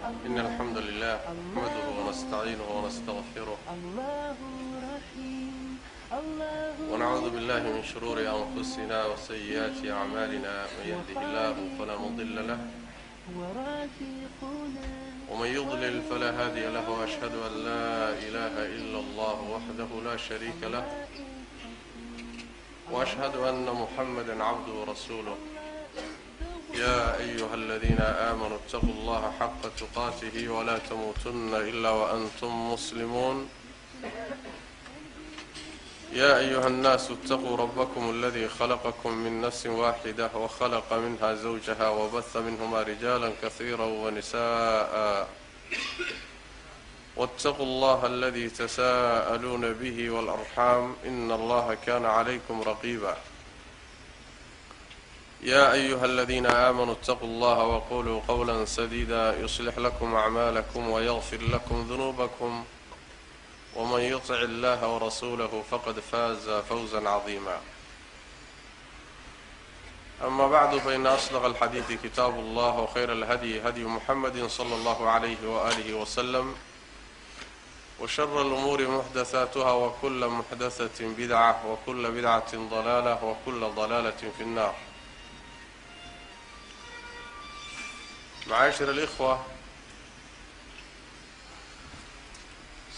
إن الحمد لله نحمده ونستعينه ونستغفره ونعوذ بالله من شرور أنفسنا وسيئات أعمالنا، من يهده الله فلا مضل له ومن يضلل فلا هادي له، وأشهد أن لا إله إلا الله وحده لا شريك له، وأشهد أن محمدا عبده ورسوله. يا أيها الذين آمنوا اتقوا الله حق تقاته ولا تموتن إلا وأنتم مسلمون. يا أيها الناس اتقوا ربكم الذي خلقكم من نفس واحدة وخلق منها زوجها وبث منهما رجالا كثيرا ونساء، واتقوا الله الذي تساءلون به والأرحام إن الله كان عليكم رقيبا. يا أيها الذين آمنوا اتقوا الله وقولوا قولا سديدا يصلح لكم أعمالكم ويغفر لكم ذنوبكم، ومن يطع الله ورسوله فقد فاز فوزا عظيما. أما بعد، فإن أصدق الحديث كتاب الله، وخير الهدي هدي محمد صلى الله عليه وآله وسلم، وشر الأمور محدثاتها، وكل محدثة بدعة، وكل بدعة ضلالة، وكل ضلالة في النار. معاشر الإخوة،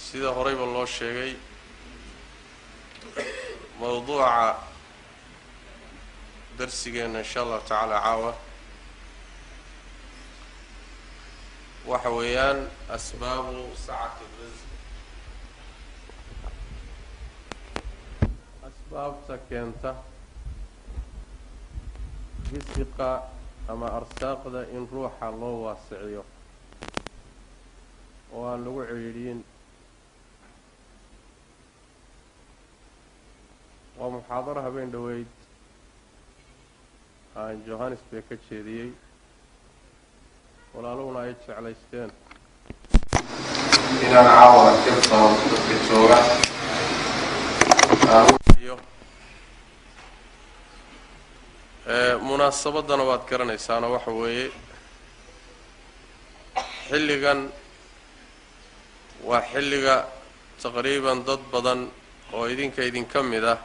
sida horeyba loo sheegay, mowduuca darsigeenna insha allahu tacaala caawa waxa weeyaan asbaabu sacati risq, asbaabta keenta risiqa ama arsaaqda in ruuxa loo waasiciyo oo aan lagu cidhiidhiyin. Waa muxaadaro habeen dhoweyd aan Johannesburg ka jeediyey, walaaluhuna ay jeclaysteen inaan caawana Cape Town dadka jooga aan u munaasabaddana waad garanaysaana. Waxa weeye xilligan waa xilliga taqriiban dad badan oo idinka idinka mid ah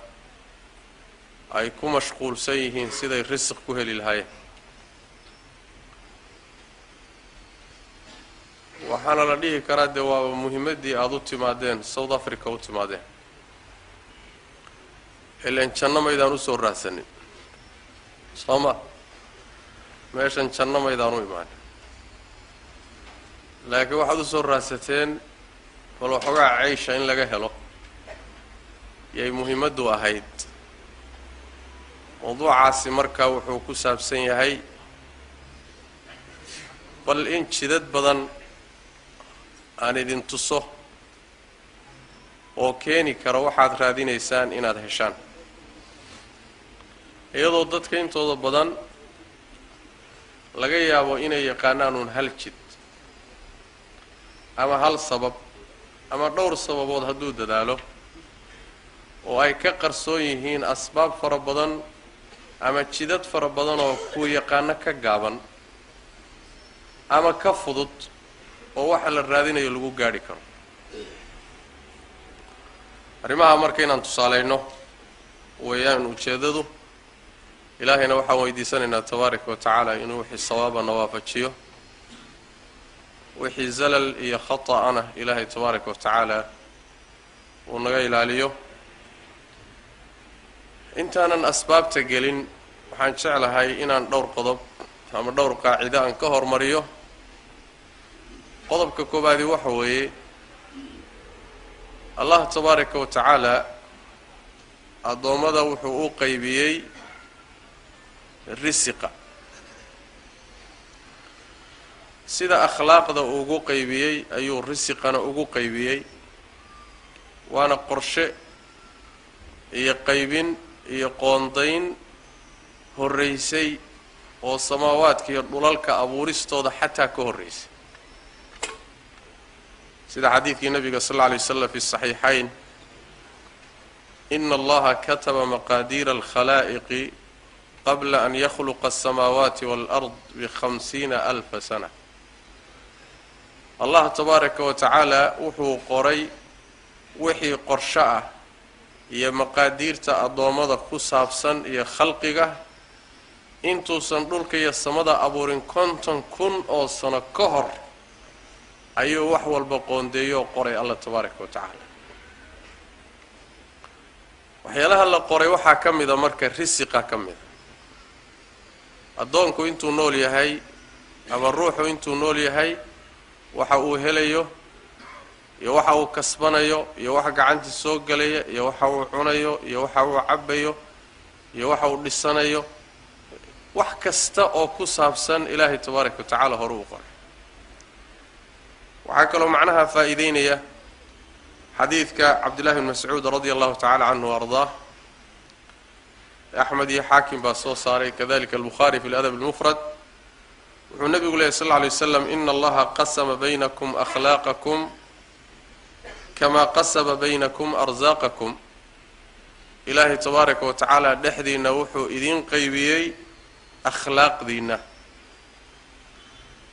ay ku mashquulsan yihiin siday risiq ku heli lahaayeen. Waxaana la dhihi karaa dee waaba muhimaddii aada u timaadeen South Africa u timaadeen, ilaan janno maydaan usoo raadsanin, soo ma? Meeshan janno maydaan u imaanin, laakiin waxaad usoo raadsateen bal waxoogaa ceysha in laga helo yay muhiimaddu ahayd. Mawduucaasi markaa wuxuu ku saabsan yahay bal in jidad badan aan idin tuso oo keeni kara waxaad raadinaysaan inaad heshaan, iyadoo dadka intooda badan laga yaabo inay yaqaanaan uun hal jid ama hal sabab ama dhowr sababood hadduu dadaalo, oo ay ka qarsoon yihiin asbaab fara badan ama jidad fara badan oo kuwa yaqaano ka gaaban ama ka fudud oo waxa la raadinayo lagu gaadhi karo. Arrimaha marka inaan tusaalayno weeyaan ujeeddadu. Ilaahayna waxaan weydiisanaynaa tabaaraka wa tacaala inuu wixii sawaabana waafajiyo, wixii zalal iyo khata'ana Ilaahay tabaaraka wa tacaala uu naga ilaaliyo. Intaanan asbaabta gelin, waxaan jeclahay inaan dhowr qodob ama dhowr qaacido aan ka hormariyo. Qodobka koobaadi waxa weeye, Allah tabaaraka wa tacaala addoommada wuxuu u qaybiyey risiqa sida akhlaaqda ugu qaybiyey ayuu risiqana ugu qaybiyey, waana qorshe iyo qaybin iyo qoondayn horraysay oo samaawaadka iyo dhulalka abuuristooda xataa ka horraysay, sida xadiidkii nabiga sal alla alay waslam fi saxiixayn: "Ina Allaha kataba maqaadiira alkhalaa'iqi qabla an yakhluqa aلsamaawaati wاlard b50,000 sana." Allah tabaaraka wa tacaala wuxuu qoray wixii qorsho ah iyo maqaadiirta addoommada ku saabsan iyo khalqiga intuusan dhulka iyo samada abuurin 50,000 oo sano ka hor ayuu wax walba qoondeeyo qoray Allah tabaaraka wa tacaala. Waxyaalaha la qoray waxaa ka mid a marka risiqa ka mid a. Addoonku intuu nool yahay ama ruuxu intuu nool yahay waxa uu helayo iyo waxa uu kasbanayo iyo waxa gacantii soo galaya iyo waxa uu cunayo iyo waxa uu cabayo iyo waxa uu dhisanayo, wax kasta oo ku saabsan Ilaahay tabaaraka wa tacaala hore uu qoray. Waxaa kaloo macnaha faa'iideynaya xadiidka Cabdillahi bn Mascuud radia allahu tacala canhu wa ardaah. Axmed iyo Xaakim baa soo saaray, kadalika Albukhaari fi ladab almufrad. Wuxuu nabigu leeyay sal alla alay wasalam: ina allaha qasama baynakum akhlaaqakum kama qasama baynakum arsaaqakum. Ilaahay tabaaraka wa tacaala dhexdiinna wuxuu idiin qaybiyey akhlaaqdiinna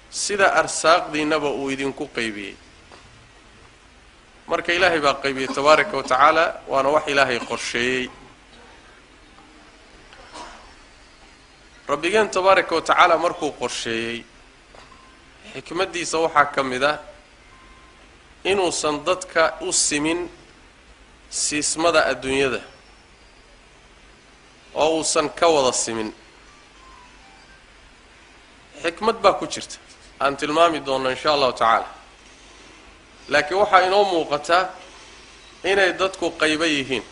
sida arsaaqdiinnaba uu idinku qaybiyey. Marka Ilaahay baa qaybiyey tabaaraka wa tacaala, waana wax Ilaahay qorsheeyey. Rabbigeen tabaaraka wa tacaala markuu qorsheeyey, xikmaddiisa waxaa ka mid ah inuusan dadka u simin siismada adduunyada oo uusan ka wada simin. Xikmad baa ku jirta aan tilmaami doonno insha allahu tacaala, laakiin waxaa inoo muuqataa inay dadku qaybo yihiin.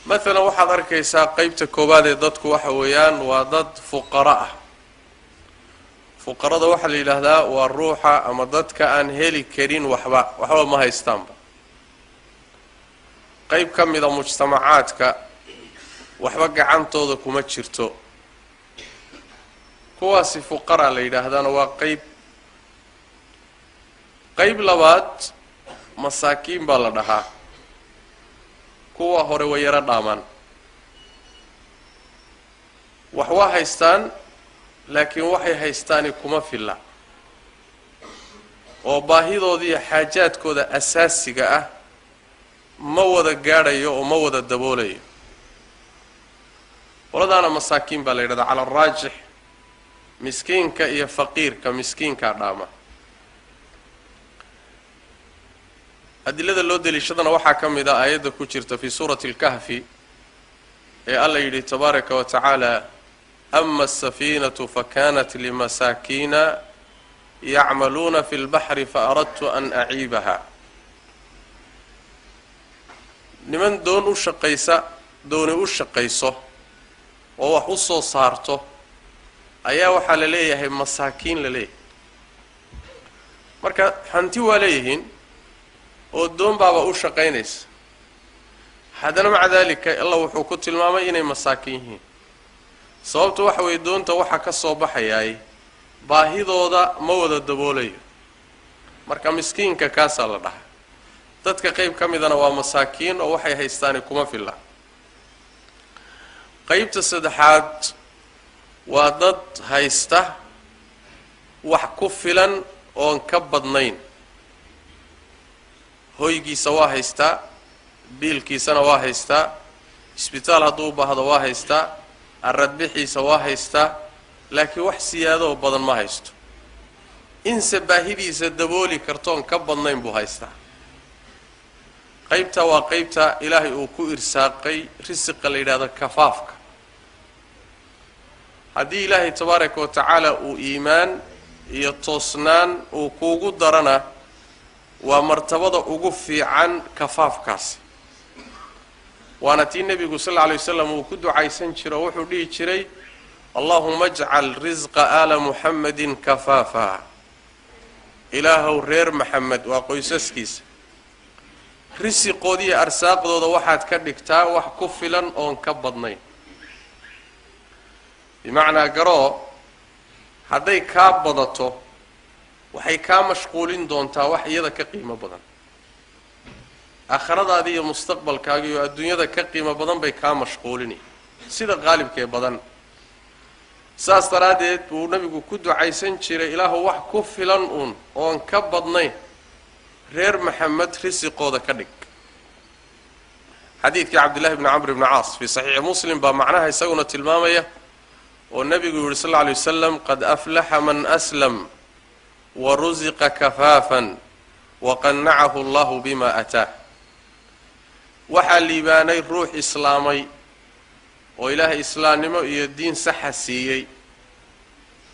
Maalan waxaad arkaysaa qaybta koowaad ee dadku waxa weeyaan waa dad fuqara ah. Fuqarada waxaa la yidhaahdaa waa ruuxa ama dadka aan heli karin waxba, waxba ma haystaanba. Qayb ka mida mujtamacaadka waxba gacantooda kuma jirto, kuwaasi fuqara la yidhaahdaana waa qayb. Qayb labaad masaakiin baa la dhahaa, kuwa hore way yaro dhaamaan, wax waa haystaan laakiin waxay haystaani kuma filla, oo baahidoodiiyo xaajaadkooda asaasiga ah ma wada gaadhayo oo ma wada daboolayo. Qoladaana masaakiin baa la yidhahdaa. Cala araajix miskiinka iyo faqiirka miskiinkaa dhaama. Adilada loo deliishadana waxaa ka mid ah aayadda ku jirta fii suurati alkahfi ee alla yidhi tabaaraka wa tacaala: ama asafiinatu fakanat limasaakiina yacmaluuna fi lbaxri faaradtu an aciibaha. Niman doon u shaqaysa, dooni u shaqayso oo wax u soo saarto ayaa waxaa la leeyahay masaakiin la leeyahay. Marka hanti waa leeyihiin oo doon baaba u shaqaynaysa, haddana maca daalika alla wuxuu ku tilmaamay inay masaakiin yihiin. Sababtu waxa weeye doonta waxaa ka soo baxayaay baahidooda ma wada daboolayo. Marka miskiinka kaasaa la dhahaa. Dadka qayb ka midana waa masaakiin oo waxay haystaani kuma filla. Qaybta saddexaad waa dad haysta wax ku filan oon ka badnayn. Hoygiisa waa haystaa, biilkiisana waa haystaa, isbitaal hadduu u baahdo waa haystaa, aradbixiisa waa haystaa, laakiin wax siyaadoo badan ma haysto. Inse baahidiisa dabooli kartoon ka badnayn buu haystaa. Qaybta waa qaybta Ilaahay uu ku irsaaqay risiqa la yidhahdo kafaafka. Haddii Ilaahay tabaaraka wa tacaala uu iimaan iyo toosnaan uu kuugu darana, waa martabada ugu fiican kafaafkaasi. Waana tii nebigu sal alla alay wasalam uu ku ducaysan jiro oo wuxuu dhihi jiray: allahuma ajcal risqa aala Muxamedin kafaafa. Ilaahow reer Maxamed, waa qoysaskiisa, risiqoodiiyo arsaaqdooda waxaad ka dhigtaa wax ku filan oon ka badnayn. Bimacnaa garoo hadday kaa badato waxay kaa mashquulin doontaa wax iyada ka qiimo badan, aakhiradaadi iyo mustaqbalkaaga iyo adduunyada ka qiimo badan bay kaa mashquulini sida qaalibkee badan. Saas daraaddeed buu nabigu ku ducaysan jiray, ilaahu wax ku filan uun oon ka badnayn reer Maxamed risiqooda ka dhig. Xadiidkii Cabdillahi bni Camr bni Caas fii saxiixi Muslim baa macnaha isaguna tilmaamaya, oo nebigu yidhi sal alla alay wasalam: qad aflaxa man aslam wa rusiqa kafaafan wa qannacahu allahu bima ataah. Waxaa liibaanay ruux islaamay oo ilaahay islaamnimo iyo diin saxa siiyey,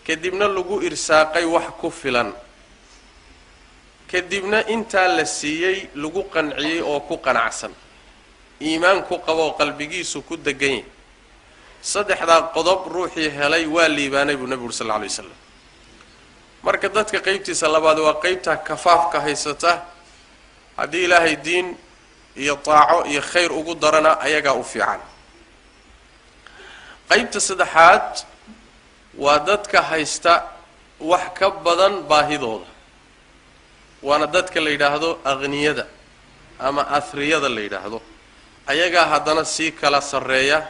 kadibna lagu irsaaqay wax ku filan, kadibna intaa la siiyey lagu qanciyey oo ku qanacsan, iimaan ku qabo oo qalbigiisu ku degan yahay. Saddexdaa qodob ruuxii helay waa liibaanay buu nebigu uri sal alla alay wasalam. Marka dadka qaybtiisa labaad waa qaybta kafaafka haysata. Haddii ilaahay diin iyo taaco iyo khayr ugu darana, ayagaa u fiican. Qaybta saddexaad waa dadka haysta wax ka badan baahidooda, waana dadka la yidhaahdo aqniyada ama athriyada la yidhaahdo. Ayagaa haddana sii kala sarreeya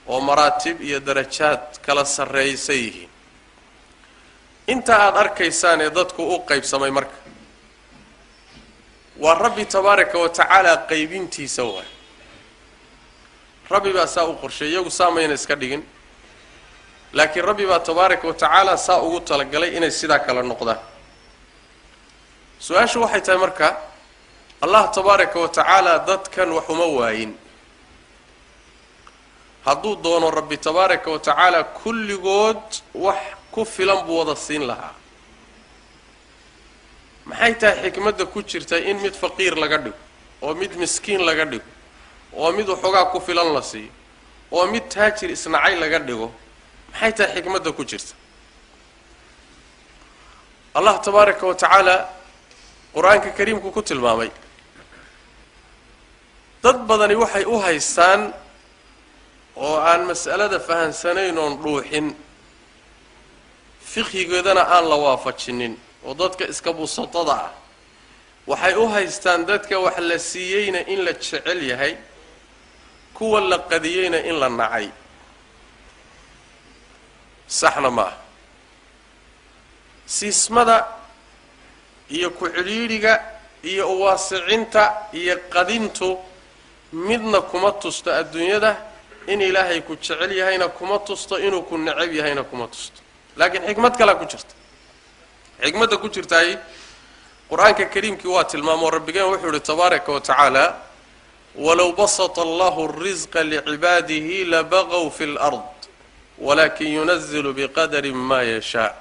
oo maraatib iyo darajaad kala sarreeysa yihiin. Inta aada arkaysaan ee dadku u qaybsamay marka waa Rabbi tabaaraka wa tacaala qaybintiisa waay. Rabbi baa saa u qorshay, iyagu saa mayna iska dhigin, laakiin Rabbi baa tabaaraka wa tacaala saa ugu talagalay inay sidaa kala noqdaan. Su-aashu waxay tahay marka, Allah tabaaraka wa tacaala dadkan wax uma waayin. Hadduu doono Rabbi tabaaraka wa tacaala kulligood wax ku filan buu wada siin lahaa. Maxay tahay xikmadda ku jirta in mid faqiir laga dhigo, oo mid miskiin laga dhigo, oo mid waxoogaa ku filan la siiyo, oo mid taajir isnacay laga dhigo? Maxay tahay xikmadda ku jirta? Allah tabaaraka wa tacaala Qur-aanka kariimku ku tilmaamay. Dad badani waxay u haystaan oo aan mas'alada fahansanayn oon dhuuxin, fiqhigoodana aan la waafajinin, oo dadka iska busatada ah waxay u haystaan dadka wax la siiyeyna in la jecel yahay, kuwa la qadiyeyna in la nacay. Saxna ma aha. Siismada iyo ku-cidhiidhiga iyo uwaasicinta iyo qadintu midna kuma tusto adduunyada in Ilaahay ku jecel yahayna kuma tusto, inuu ku necab yahayna kuma tusto. Laakiin xikmad kalea ku jirta. Xikmadda ku jirtaay Qur-aanka kariimkii waa tilmaamoo. Rabbigeen wuxuu yihi tabaaraka wa tacaala: walow basata allahu alrisqa licibaadihi labagaw fi lard walakin yunazilu biqadarin ma yashaa.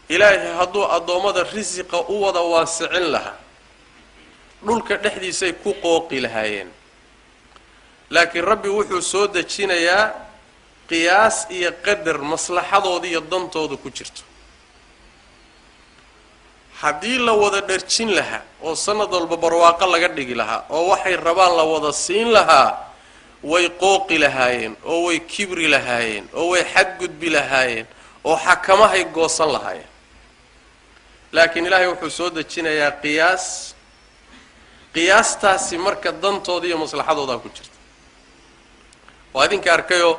Ilaahay hadduu addoommada risiqa u wada waasicin lahaa, dhulka dhexdiisay ku qooqi lahaayeen, laakiin Rabbi wuxuu soo dejinayaa qiyaas iyo qadar maslaxadooda iyo dantooda ku jirto. Haddii la wada dharjin lahaa oo sanad walba barwaaqo laga dhigi lahaa oo waxay rabaan la wada siin lahaa, way qooqi lahaayeen oo way kibri lahaayeen oo way xadgudbi lahaayeen oo xakamahay goosan lahaayeen. Laakiin Ilaahay wuxuu soo dejinayaa qiyaas. Qiyaastaasi marka dantooda iyo maslaxadoodaa ku jirta. Waa idinka arkayoo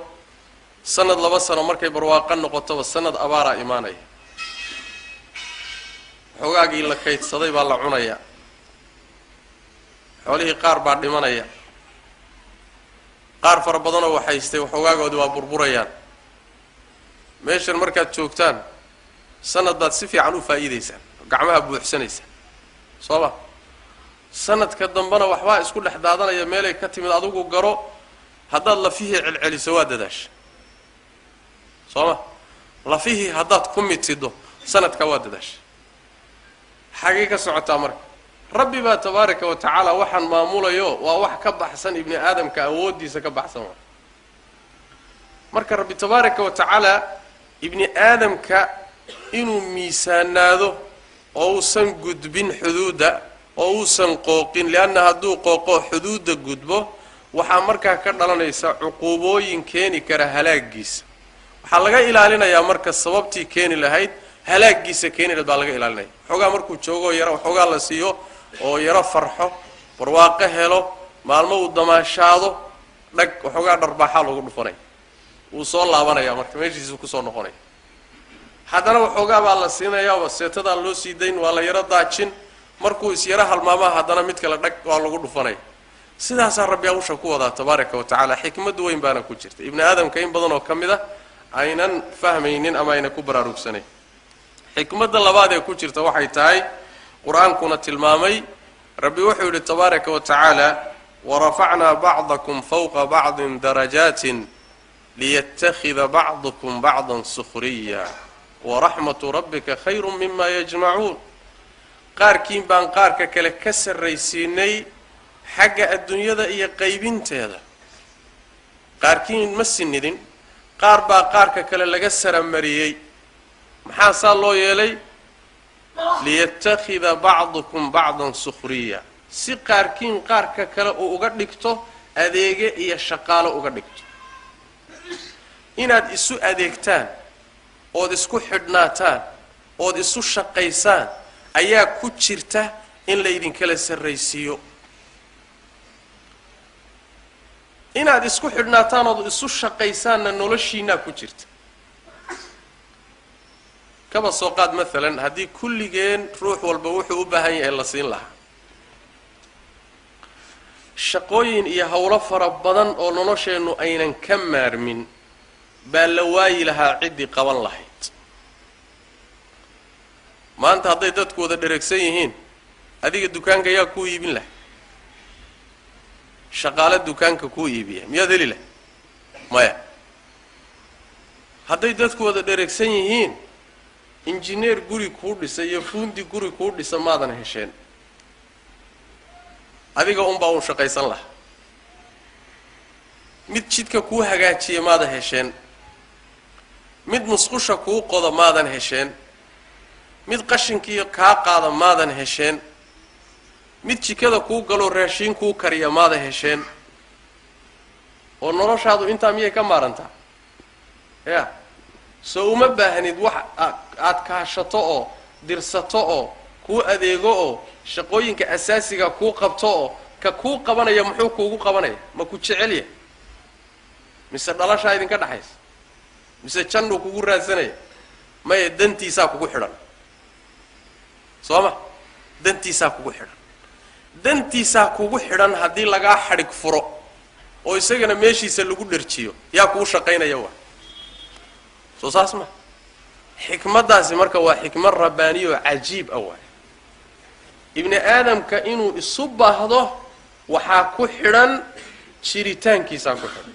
sanad 2 sano markay barwaaqo noqotoba, sanad abaaraa imaanaya. Xoogaagii la kaydsaday baa la cunayaa, xoolihii qaar baa dhimanaya, qaar fara badanoo waxhaystay waxoogaagoodii waa burburayaan. Meeshan markaad joogtaan sanad baad si fiican u faa'iidaysaan, gacmaha buuxsanaysaan, soo ma? Sanadka dambena waxbaa isku dhex daadanaya, meelay ka timid adigu garo. Haddaad lafihii celceliso waa dadaasha, soo ma? Lafihii haddaad ku mitido sanadkaa waa dadaasha. Xagee ka socotaa marka? Rabbi baa tabaaraka wa tacaala waxaan maamulayo. Waa wax ka baxsan ibni aadamka awooddiisa ka baxsan waa. Marka Rabbi tabaaraka wa tacaala ibni aadamka inuu miisaanaado oo uusan gudbin xuduudda oo uusan qooqin, lianna hadduu qooqo xuduudda gudbo, waxaa markaa ka dhalanaysa cuquubooyin keeni kara halaagiisa. Waxaa laga ilaalinayaa marka sababtii keeni lahayd halaagiisa keeni lahayd baa laga ilaalinaya. Xoogaa markuu joogo yaro waxoogaa la siiyo oo yaro farxo, barwaaqo helo, maalmo uu damaashaado, dhag, waxoogaa dharbaaxaa loogu dhufanaya. Wuu soo laabanaya marka, meeshiisuu kusoo noqonaya. Haddana waxoogaa baa la siinayaa, seetadaa loo sii dayn, waa la yaro daajin. Markuu isyaro halmaamaha haddana mid kale dhag waa lagu dhufanaya. Sidaasaa Rabbi hawsha ku wadaa tabaaraka wa tacaala. Xikmad weyn baana ku jirta, ibni aadamka in badan oo ka mid a aynan fahmaynin ama ayna ku baraarugsanayn. Xikmadda labaad ee ku jirta waxay tahay, qur-aankuna tilmaamay, Rabbi wuxuu yidhi tabaaraka wa tacaala: warafacnaa bacdakum fawqa bacdin darajaatin liyattakhida bacdukum bacdan sukhriya waraxmatu rabbika khayru mima yajmacuun. Qaarkiin baan qaarka kale ka sarraysiinay xagga adduunyada iyo qaybinteeda. Qaarkiin ma sinidin, qaar baa qaarka kale laga saramariyey. Maxaa saa loo yeelay? Liyattakhida bacdukum bacdan sukhriya, si qaarkiin qaarka kale uu uga dhigto adeege iyo shaqaalo uga dhigto. Inaad isu adeegtaan ood isku xidhnaataan ood isu shaqaysaan ayaa ku jirta in laydinkala sarraysiiyo. Inaad isku xidhnaataan ood isu shaqaysaanna noloshiinaa ku jirta. Kaba soo qaad maalan haddii kulligeen ruux walba wuxuu u baahan yahay la siin lahaa, shaqooyin iyo howlo fara badan oo nolosheennu aynan ka maarmin baa la waayi lahaa ciddii qaban lahayd. Maanta hadday dadku wada dhereegsan yihiin, adiga dukaanka yaa kuu iibin laha? Shaqaale dukaanka kuu iibiya miyaad heli lahay? Maya. Hadday dadku wada dhereegsan yihiin, injineer guri kuu dhisa iyo fuundi guri kuu dhisa maadan hesheen, adiga unbaa uun shaqaysan laha. Mid jidka kuu hagaajiya maadan hesheen, mid musqusha kuu qoda maadan hesheen, mid qashinkiiyo kaa qaada maadan hesheen, mid jikada kuu galoo raashiin kuu kariya maadan hesheen. Oo noloshaadu intaa miyay ka maarantaa? Ya soo uma baahnid wax aad kaashato oo dirsato oo kuu adeego oo shaqooyinka asaasiga kuu qabto, oo ka kuu qabanaya muxuu kuugu qabanaya? Ma ku jecel yahay mise dhalashaa idinka dhaxaysa mise jannuu kugu raadsanaya? Maya, dantiisaa kugu xidhan. Soo ma? Dantiisaa kugu xidhan, dantiisaa kugu xidhan. Haddii lagaa xadhig furo oo isagana meeshiisa lagu dherjiyo, yaa kuu shaqaynaya? Waa soo saas ma? Xikmaddaasi marka waa xikmad rabbaaniya oo cajiib ah. Waay ibni aadamka inuu isu baahdo waxaa ku xidhan jiritaankiisaa ku xidhan.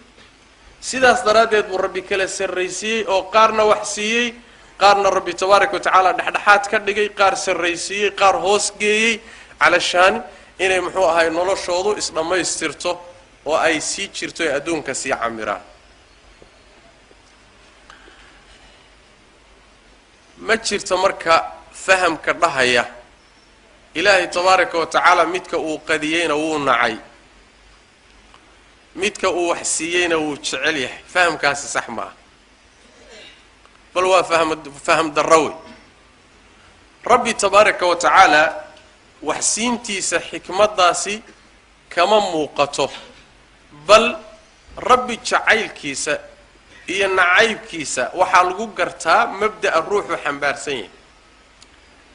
Sidaas daraaddeed buu Rabbi kala sarraysiiyey oo qaarna wax siiyey, qaarna Rabbi tabaaraka wa tacaala dhexdhexaad ka dhigay, qaar sarraysiiyey, qaar hoos geeyey, calashaan inay muxuu ahay noloshoodu isdhammaystirto oo ay sii jirto ee adduunka sii camiraan. Ma jirto marka fahamka dhahaya Ilaahay tabaaraka wa tacaala midka uu qadiyeyna wuu nacay, midka uu wax siiyeyna wuu jecel yahay. Fahamkaasi sax ma ah, bal waa faham darro wey. Rabbi tabaaraka wa tacaala wax siintiisa xikmaddaasi kama muuqato, bal Rabbi jacaylkiisa iyo nacaybkiisa waxaa lagu gartaa mabda'a ruuxu xambaarsan yahay,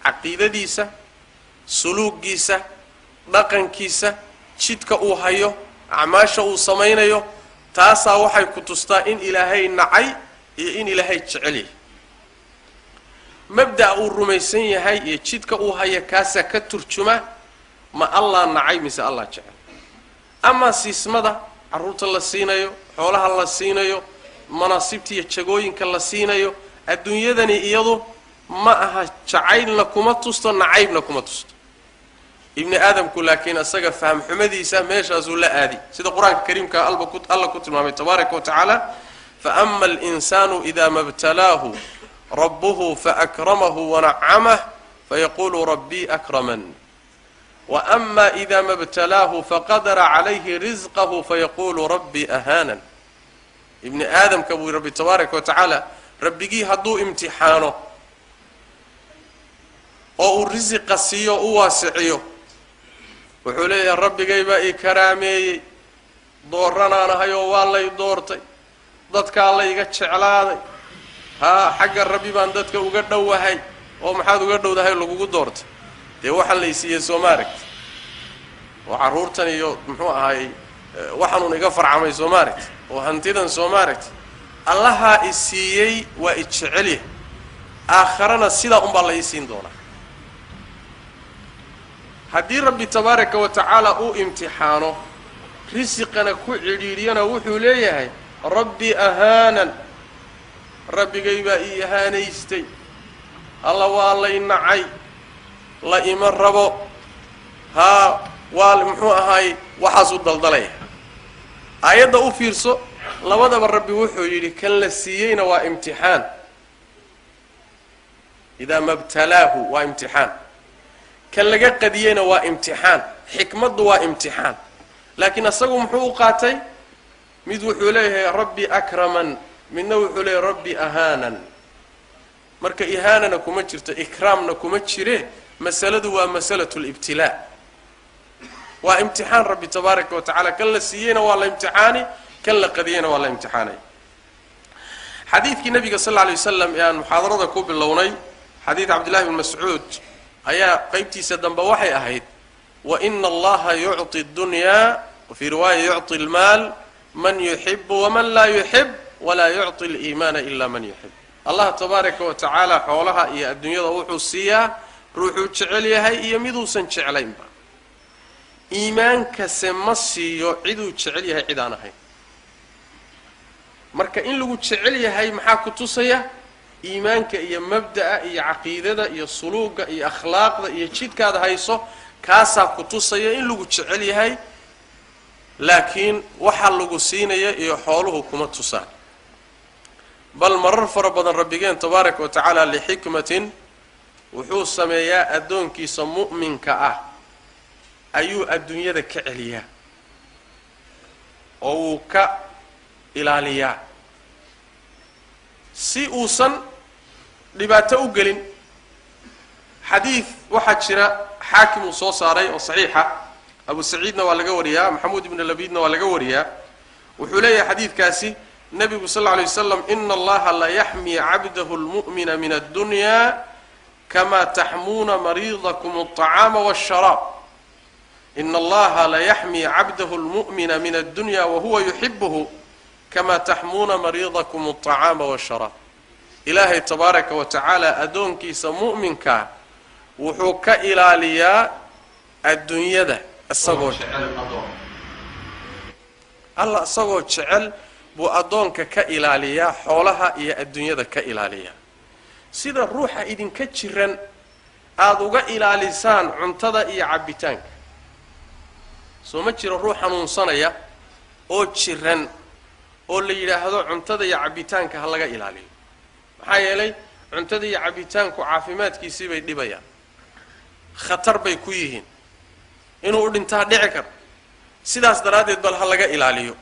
caqiidadiisa, suluuggiisa, dhaqankiisa, jidka uu hayo, acmaasha uu samaynayo. Taasaa waxay ku tustaa in Ilaahay nacay iyo in Ilaahay jecel yahay. Mabda'a uu rumaysan yahay iyo jidka uu haya kaasaa ka turjuma ma Allah nacay mise Allah jecel. Amaa siismada carruurta la siinayo, xoolaha la siinayo, manaasibta iyo jagooyinka la siinayo, adduunyadani iyadu ma aha, jacaylna kuma tusto, nacaybna kuma tusto. Ibni aadamku laakiin isaga faham xumadiisa meeshaasuu la aadi, sida qur-aanka kariimka Alla ku tilmaamay tabaaraka wa tacaala: faama alinsaanu ida ma btalaahu rabbuhu faakramahu wanacamah fayaqulu rabbii akraman, waama ida ma btalaahu faqadara calayhi risqahu fayaqulu rabbii ahaanan. Ibni aadamka buu Rabbi tabaaraka wa tacaala rabbigii hadduu imtixaano oo uu risiqa siiyo, u waasiciyo, wuxuu leeyahay: rabbigay baa ii karaameeyey, dooranaan ahay oo waa lay doortay. Dadkaa la iga jeclaaday, haa xagga rabbi baan dadka uga dhowahay. Oo maxaad uga dhowdahay lagugu doortay? Dee waxaan laysiiyey sooma aragti, oo carruurtan iyo muxuu ahaayey waxaanuun iga farcamay sooma aragti, oo hantidan sooma aragti. Allahaa i siiyey waa i jecelyahay, aakharana sidaa unbaa la ii siin doonaa. Haddii rabbi tabaaraka wa tacaala uu imtixaano, risiqana ku cidhiidhiyana, wuxuu leeyahay rabbi ahaanan, rabbigay baa ii ahaanaystay, alla waa lay nacay, la ima rabo, haa waa muxuu ahaay waxaasuu daldalaya. Aayadda u fiirso, labadaba rabbi wuxuu yidhi kan la siiyeyna waa imtixaan, idaa mabtalaahu waa imtixaan, kan laga qadiyeyna waa imtixaan, xikmaddu waa imtixaan. Laakiin asagu muxuu u qaatay? Mid wuxuu leeyahay rabbi akraman, midna wuxuu leeyahay rabbi ahaanan. Marka ihaanana kuma jirto, ikraamna kuma jire, masaladu waa masalatu libtilaa, waa imtixaan rabbi tabaaraka wa tacala. Kan la siiyeyna waa la imtixaani, kan la qadiyeyna waa la imtixaanay. Xadiidkii nabiga sal alla alay wasalam ee aan muxaadarada ku bilownay, xadiid Cabdillahi bn Mascuud, ayaa qaybtiisa dambe waxay ahayd wa ina allaha yucطi اddunyaa, wafii riwaaya yucطi اlmaal man yuxibu waman laa yuxib, walaa yucطi اliimaana ila man yuxib. Allah tabaaraka wa tacaala xoolaha iyo adduunyada wuxuu siiyaa ruuxuu jecel yahay iyo miduusan jeclaynba, iimaankase ma siiyo ciduu jecel yahay cid aan ahayn. Marka in lagu jecel yahay maxaa ku tusaya? Iimaanka iyo mabda'a iyo caqiidada iyo suluuga iyo akhlaaqda iyo jidkaad hayso, kaasaa ku tusaya in lagu jecel yahay. Laakiin waxa lagu siinaya iyo xooluhu kuma tusaan. Bal marar fara badan rabbigeen tabaaraka wa tacaala lixikmatin wuxuu sameeyaa addoonkiisa mu'minka ah ayuu adduunyada ka celiyaa oo wuu ka ilaaliyaa si uusan dhibaato u gelin. Xadiid waxaa jira Xaakim uu soo saaray oo saxiixa, Abu Saciidna waa laga wariyaa, Maxamuud ibnu Labiidna waa laga wariyaa. Wuxuu leeyahay xadiidkaasi nebigu sal alla alay waslam: ina allaha la yaxmii cabdahu lmu'mina min addunya kama taxmuuna mariidakum alطacaama waاsharaab. Ina allaha la yaxmii cabdahu lmu'mina min addunya wahuwa yuxibuhu kama taxmuuna mariidakum alطacaama waاsharaab. Ilaahay tabaaraka wa tacaala addoonkiisa mu'minkaa wuxuu ka ilaaliyaa adduunyada isagoo jecel adoon. Alla isagoo jecel buu addoonka ka ilaaliyaa xoolaha iyo adduunyada ka ilaaliyaa, sida ruuxa idinka jiran aada uga ilaalisaan cuntada iyo cabbitaanka. Soo ma jiro ruux xanuunsanaya oo jiran oo la yidhaahdo cuntada iyo cabbitaanka ha laga ilaaliyo? Maxaa yeelay cuntada iyo cabbitaanku caafimaadkiisii bay dhibayaan, khatar bay ku yihiin, inuu u dhintaa dhici karo. Sidaas daraaddeed bal ha laga ilaaliyo.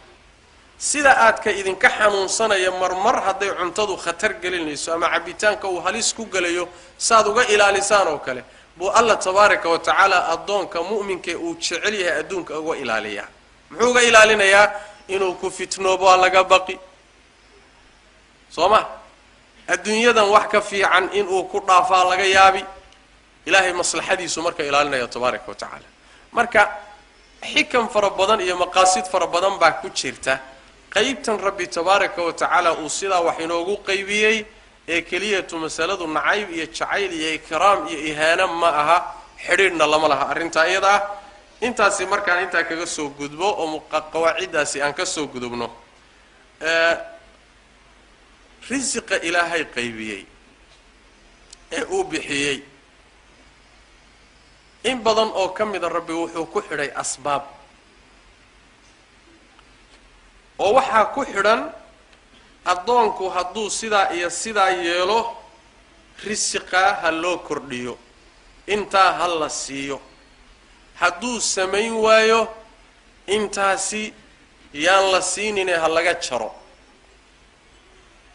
Sida aadka idinka xanuunsanaya marmar hadday cuntadu khatar gelinayso ama cabbitaanka uu halis ku gelayo saad uga ilaalisaan oo kale, buu Alla tabaaraka wa tacaala addoonka mu'minkae uu jecel yahay adduunka uga ilaaliyaa. Muxuu uga ilaalinayaa? Inuu ku fitnoobo waa laga baqi, soo ma? Adduunyadan wax ka fiican inuu ku dhaafaa laga yaabi. Ilaahay maslaxadiisu marka ilaalinaya tabaaraka wa tacaala. Marka xikam fara badan iyo maqaasid fara badan baa ku jirta qaybtan rabbi tabaaraka wa tacaala uu sidaa wax inoogu qaybiyey. Ee keliyatu masaladu nacayb iyo jacayl iyo ikraam iyo ihaano ma aha, xidhiidhna lama laha arrintaa iyada ah. Intaasi markaan intaa kaga soo gudbo oo qawaaciddaasi aan ka soo gudubno, risiqa Ilaahay qaybiyey ee uu bixiyey in badan oo ka mida rabbi wuxuu ku xidhay asbaab, oo waxaa ku xidhan addoonku hadduu sidaa iyo sidaa yeelo risiqaa ha loo kordhiyo, intaa ha la siiyo, hadduu samayn waayo intaasi yaan la siinine ha laga jaro.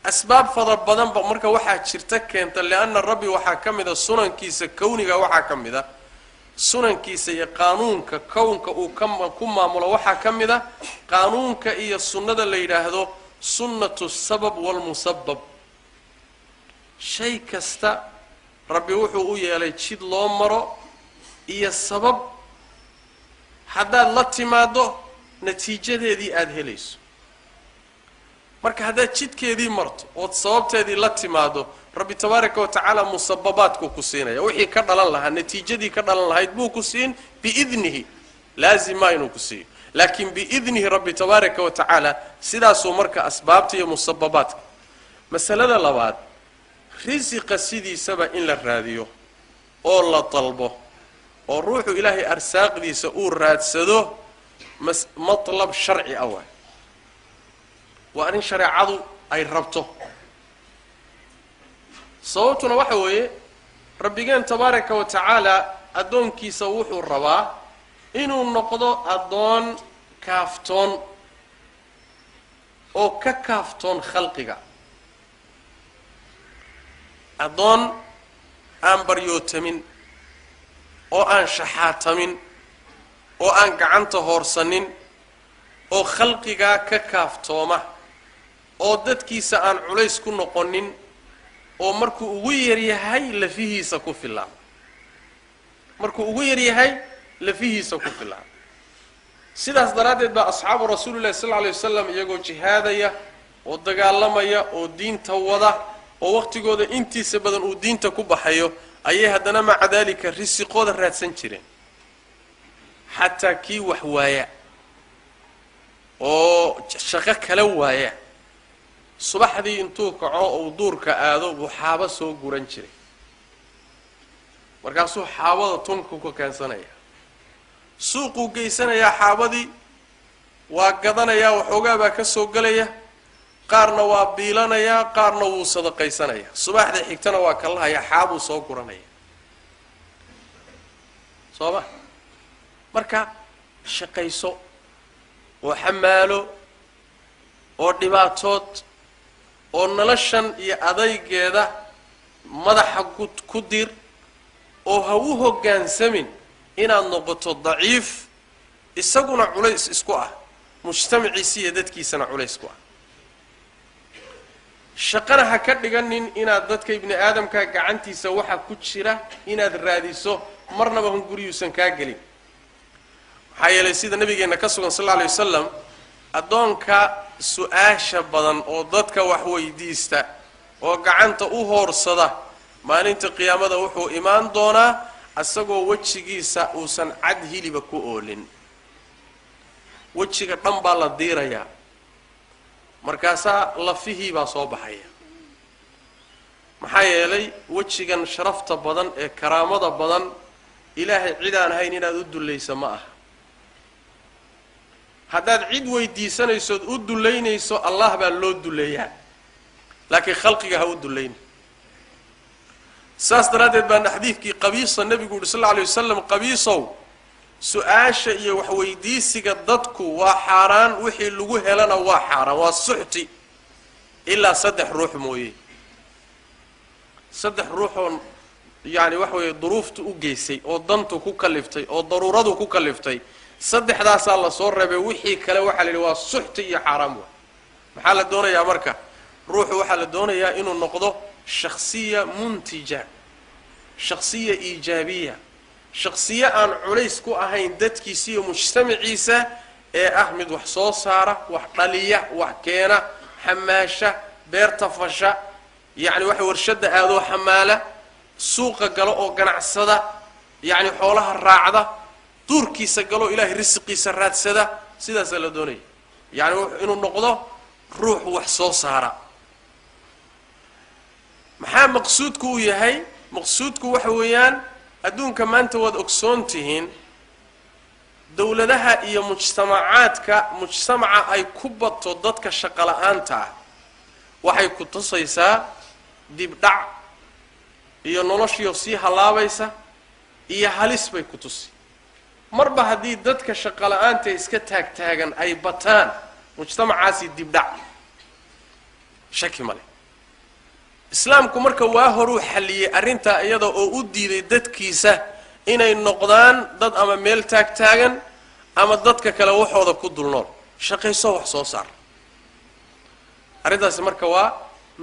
Asbaab fara badanba marka waxaa jirta keenta, lianna rabbi waxaa ka mida sunankiisa kowniga, waxaa ka mid a sunankiisa iyo qaanuunka kownka uu ku maamulo, waxaa ka mid a qaanuunka iyo sunnada la yidhaahdo Sunnatu sabab walmusabab. Shay kasta Rabbi wuxuu u yeelay jid loo maro iyo sabab, haddaad la timaaddo natiijadeedii aada helayso. Marka haddaad jidkeedii marto ood sababteedii la timaaddo, Rabbi tabaaraka wa tacaala musababaadkuu ku siinaya, wixii ka dhalan lahaa, natiijadii ka dhalan lahayd buu ku siin biidnihi. Laazim maa inuu ku siiyo, laakiin biidnihi Rabbi tabaaraka wa tacaala. Sidaasuu marka asbaabta iyo musababaadka. Masalada labaad, risiqa sidiisaba in la raadiyo oo la dalbo oo ruuxu Ilaahay arsaaqdiisa uu raadsado, matlab sharci ah waay. Waa arrin shareecadu ay rabto. Sababtuna waxa weeye, Rabbigeen tabaaraka wa tacaala addoonkiisa wuxuu rabaa inuu noqdo addoon kaaftoon oo ka kaaftoon khalqiga, addoon aan baryootamin oo aan shaxaatamin oo aan gacanta hoorsanin, oo khalqigaa ka kaaftooma, oo dadkiisa aan culays ku noqonin, oo markuu ugu yaryahay lafihiisa ku filaan, markuu ugu yaryahay lafihiisa ku filaan. Sidaas daraaddeed baa asxaabu Rasuulillahi sal alla alay wasalam, iyagoo jihaadaya oo dagaalamaya oo diinta wada oo waqtigooda intiisa badan uu diinta ku baxayo, ayay haddana maca daalika risiqooda raadsan jireen. Xataa kii wax waaya oo shaqo kala waaya, subaxdii intuu kaco uu duurka aado buu xaabo soo guran jiray. Markaasuu xaabada tunka ku keensanaya, suuquu geysanayaa, xaabadii waa gadanayaa, waxoogaa baa ka soo gelaya, qaarna waa biilanayaa, qaarna wuu sadaqaysanayaa. Subaxda xigtana waa kalahayaa, xaabuu soo guranaya. Soo ma? Marka shaqayso oo xamaalo oo dhibaatood oo noloshan iyo adaygeeda madaxa ku dir, oo ha u hoggaansamin inaad noqoto daciif, isaguna culays isku ah, mujtamaciisa iyo dadkiisana culays ku ah. Shaqana ha ka dhiganin inaad dadka ibni aadamka gacantiisa waxa ku jira inaad raadiso, marnaba hunguriyuusan kaa gelin. Maxaa yeelay, sida nabigeenna ka sugan sal alla alay wasalam, addoonka su-aasha badan oo dadka wax weydiista oo gacanta u hoorsada, maalinta qiyaamada wuxuu imaan doonaa isagoo wejigiisa uusan cad hiliba ku oolin. Wejiga dhan baa la diirayaa, markaasaa lafihii baa soo baxaya. Maxaa yeelay, wejigan sharafta badan ee karaamada badan, Ilaahay cid aan ahayn inaad u dullaysa ma aha. Haddaad cid weydiisanaysood u dullaynayso, Allah baa loo dulleeyaa, laakiin khalqiga ha u dullayna. Saas daraaddeed baana xadiidkii Qabiisa nebigu yuhi sal alla alay wasalam: "Qabiisow, su-aasha iyo waxweydiisiga dadku waa xaaraan, wixii lagu helana waa xaaraan, waa suxti, ilaa saddex ruux mooye." Saddex ruuxoo yacni waxa weeye duruuftu u geysay oo dantu ku kaliftay oo daruuradu ku kaliftay, saddexdaasaa la soo reebay. Wixii kale waxaa la yidhi waa suxti iyo xaaraam. Wa maxaa la doonayaa marka? Ruuxu waxaa la doonayaa inuu noqdo shakhsiya muntija, shakhsiya iijaabiya, shakhsiye aan culays ku ahayn dadkiisa iyo mujtamaciisa, ee ah mid wax soo saara, wax dhaliya, wax keena, xamaasha, beerta fasha, yacni waxa warshadda aadoo xamaala, suuqa galo oo ganacsada, yacni xoolaha raacda, duurkiisa galo, Ilaahay risiqiisa raadsada. Sidaasaa la doonaya, yacni inuu noqdo ruux wax soo saara. Maxaa maqsuudku u yahay? Maqsuudku waxa weeyaan, adduunka maanta waad ogsoon tihiin, dowladaha iyo mujtamacaadka, mujtamaca ay ku bato dadka shaqo la-aanta ah, waxay ku tusaysaa dibdhac iyo noloshiioo sii hallaabaysa iyo halis bay ku tusi. Marba haddii dadka shaqo la-aanta iska taagtaagan ay bataan, mujtamacaasi dibdhac shaki male. Islaamku marka waa horuu xalliyey arrintaa iyada oo u diiday dadkiisa inay noqdaan dad ama meel taagtaagan ama dadka kale waxooda ku dulnool. Shaqayso, wax soo saar. Arrintaasi marka waa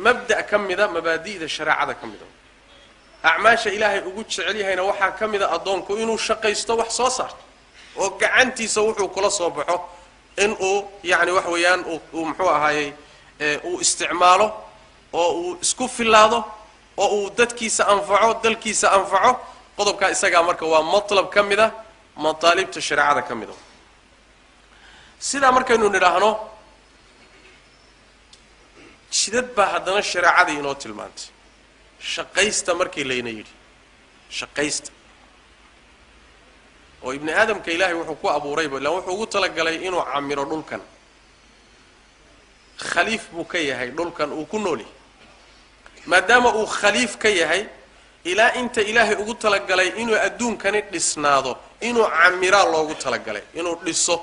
mabda' ka mida mabaadi'da shareecada ka mida. Acmaasha Ilaahay ugu jecel yahayna waxaa ka mida addoonku inuu shaqaysto, wax soo saarto, oo gacantiisa wuxuu kula soo baxo inuu yacni wax weeyaan uu muxuu ahaayey uu isticmaalo, oo uu isku filaado, oo uu dadkiisa anfaco, dalkiisa anfaco. Qodobkaa isagaa marka waa matlab ka mida mataalibta shareecada ka mida. Sidaa markaynu nidhaahno, jidad baa haddana shareecadii inoo tilmaantay. Shaqaysta markii layna yidhi shaqaysta, oo ibni aadamka Ilaahay wuxuu ku abuurayba, ilaan wuxuu ugu talagalay inuu camiro dhulkan, khaliif buu ka yahay dhulkan uu ku nool yahay. Maadaama uu khaliif ka yahay, ilaa inta Ilaahay ugu talagalay inuu adduunkani dhisnaado, inuu camiraa loogu talagalay, inuu dhiso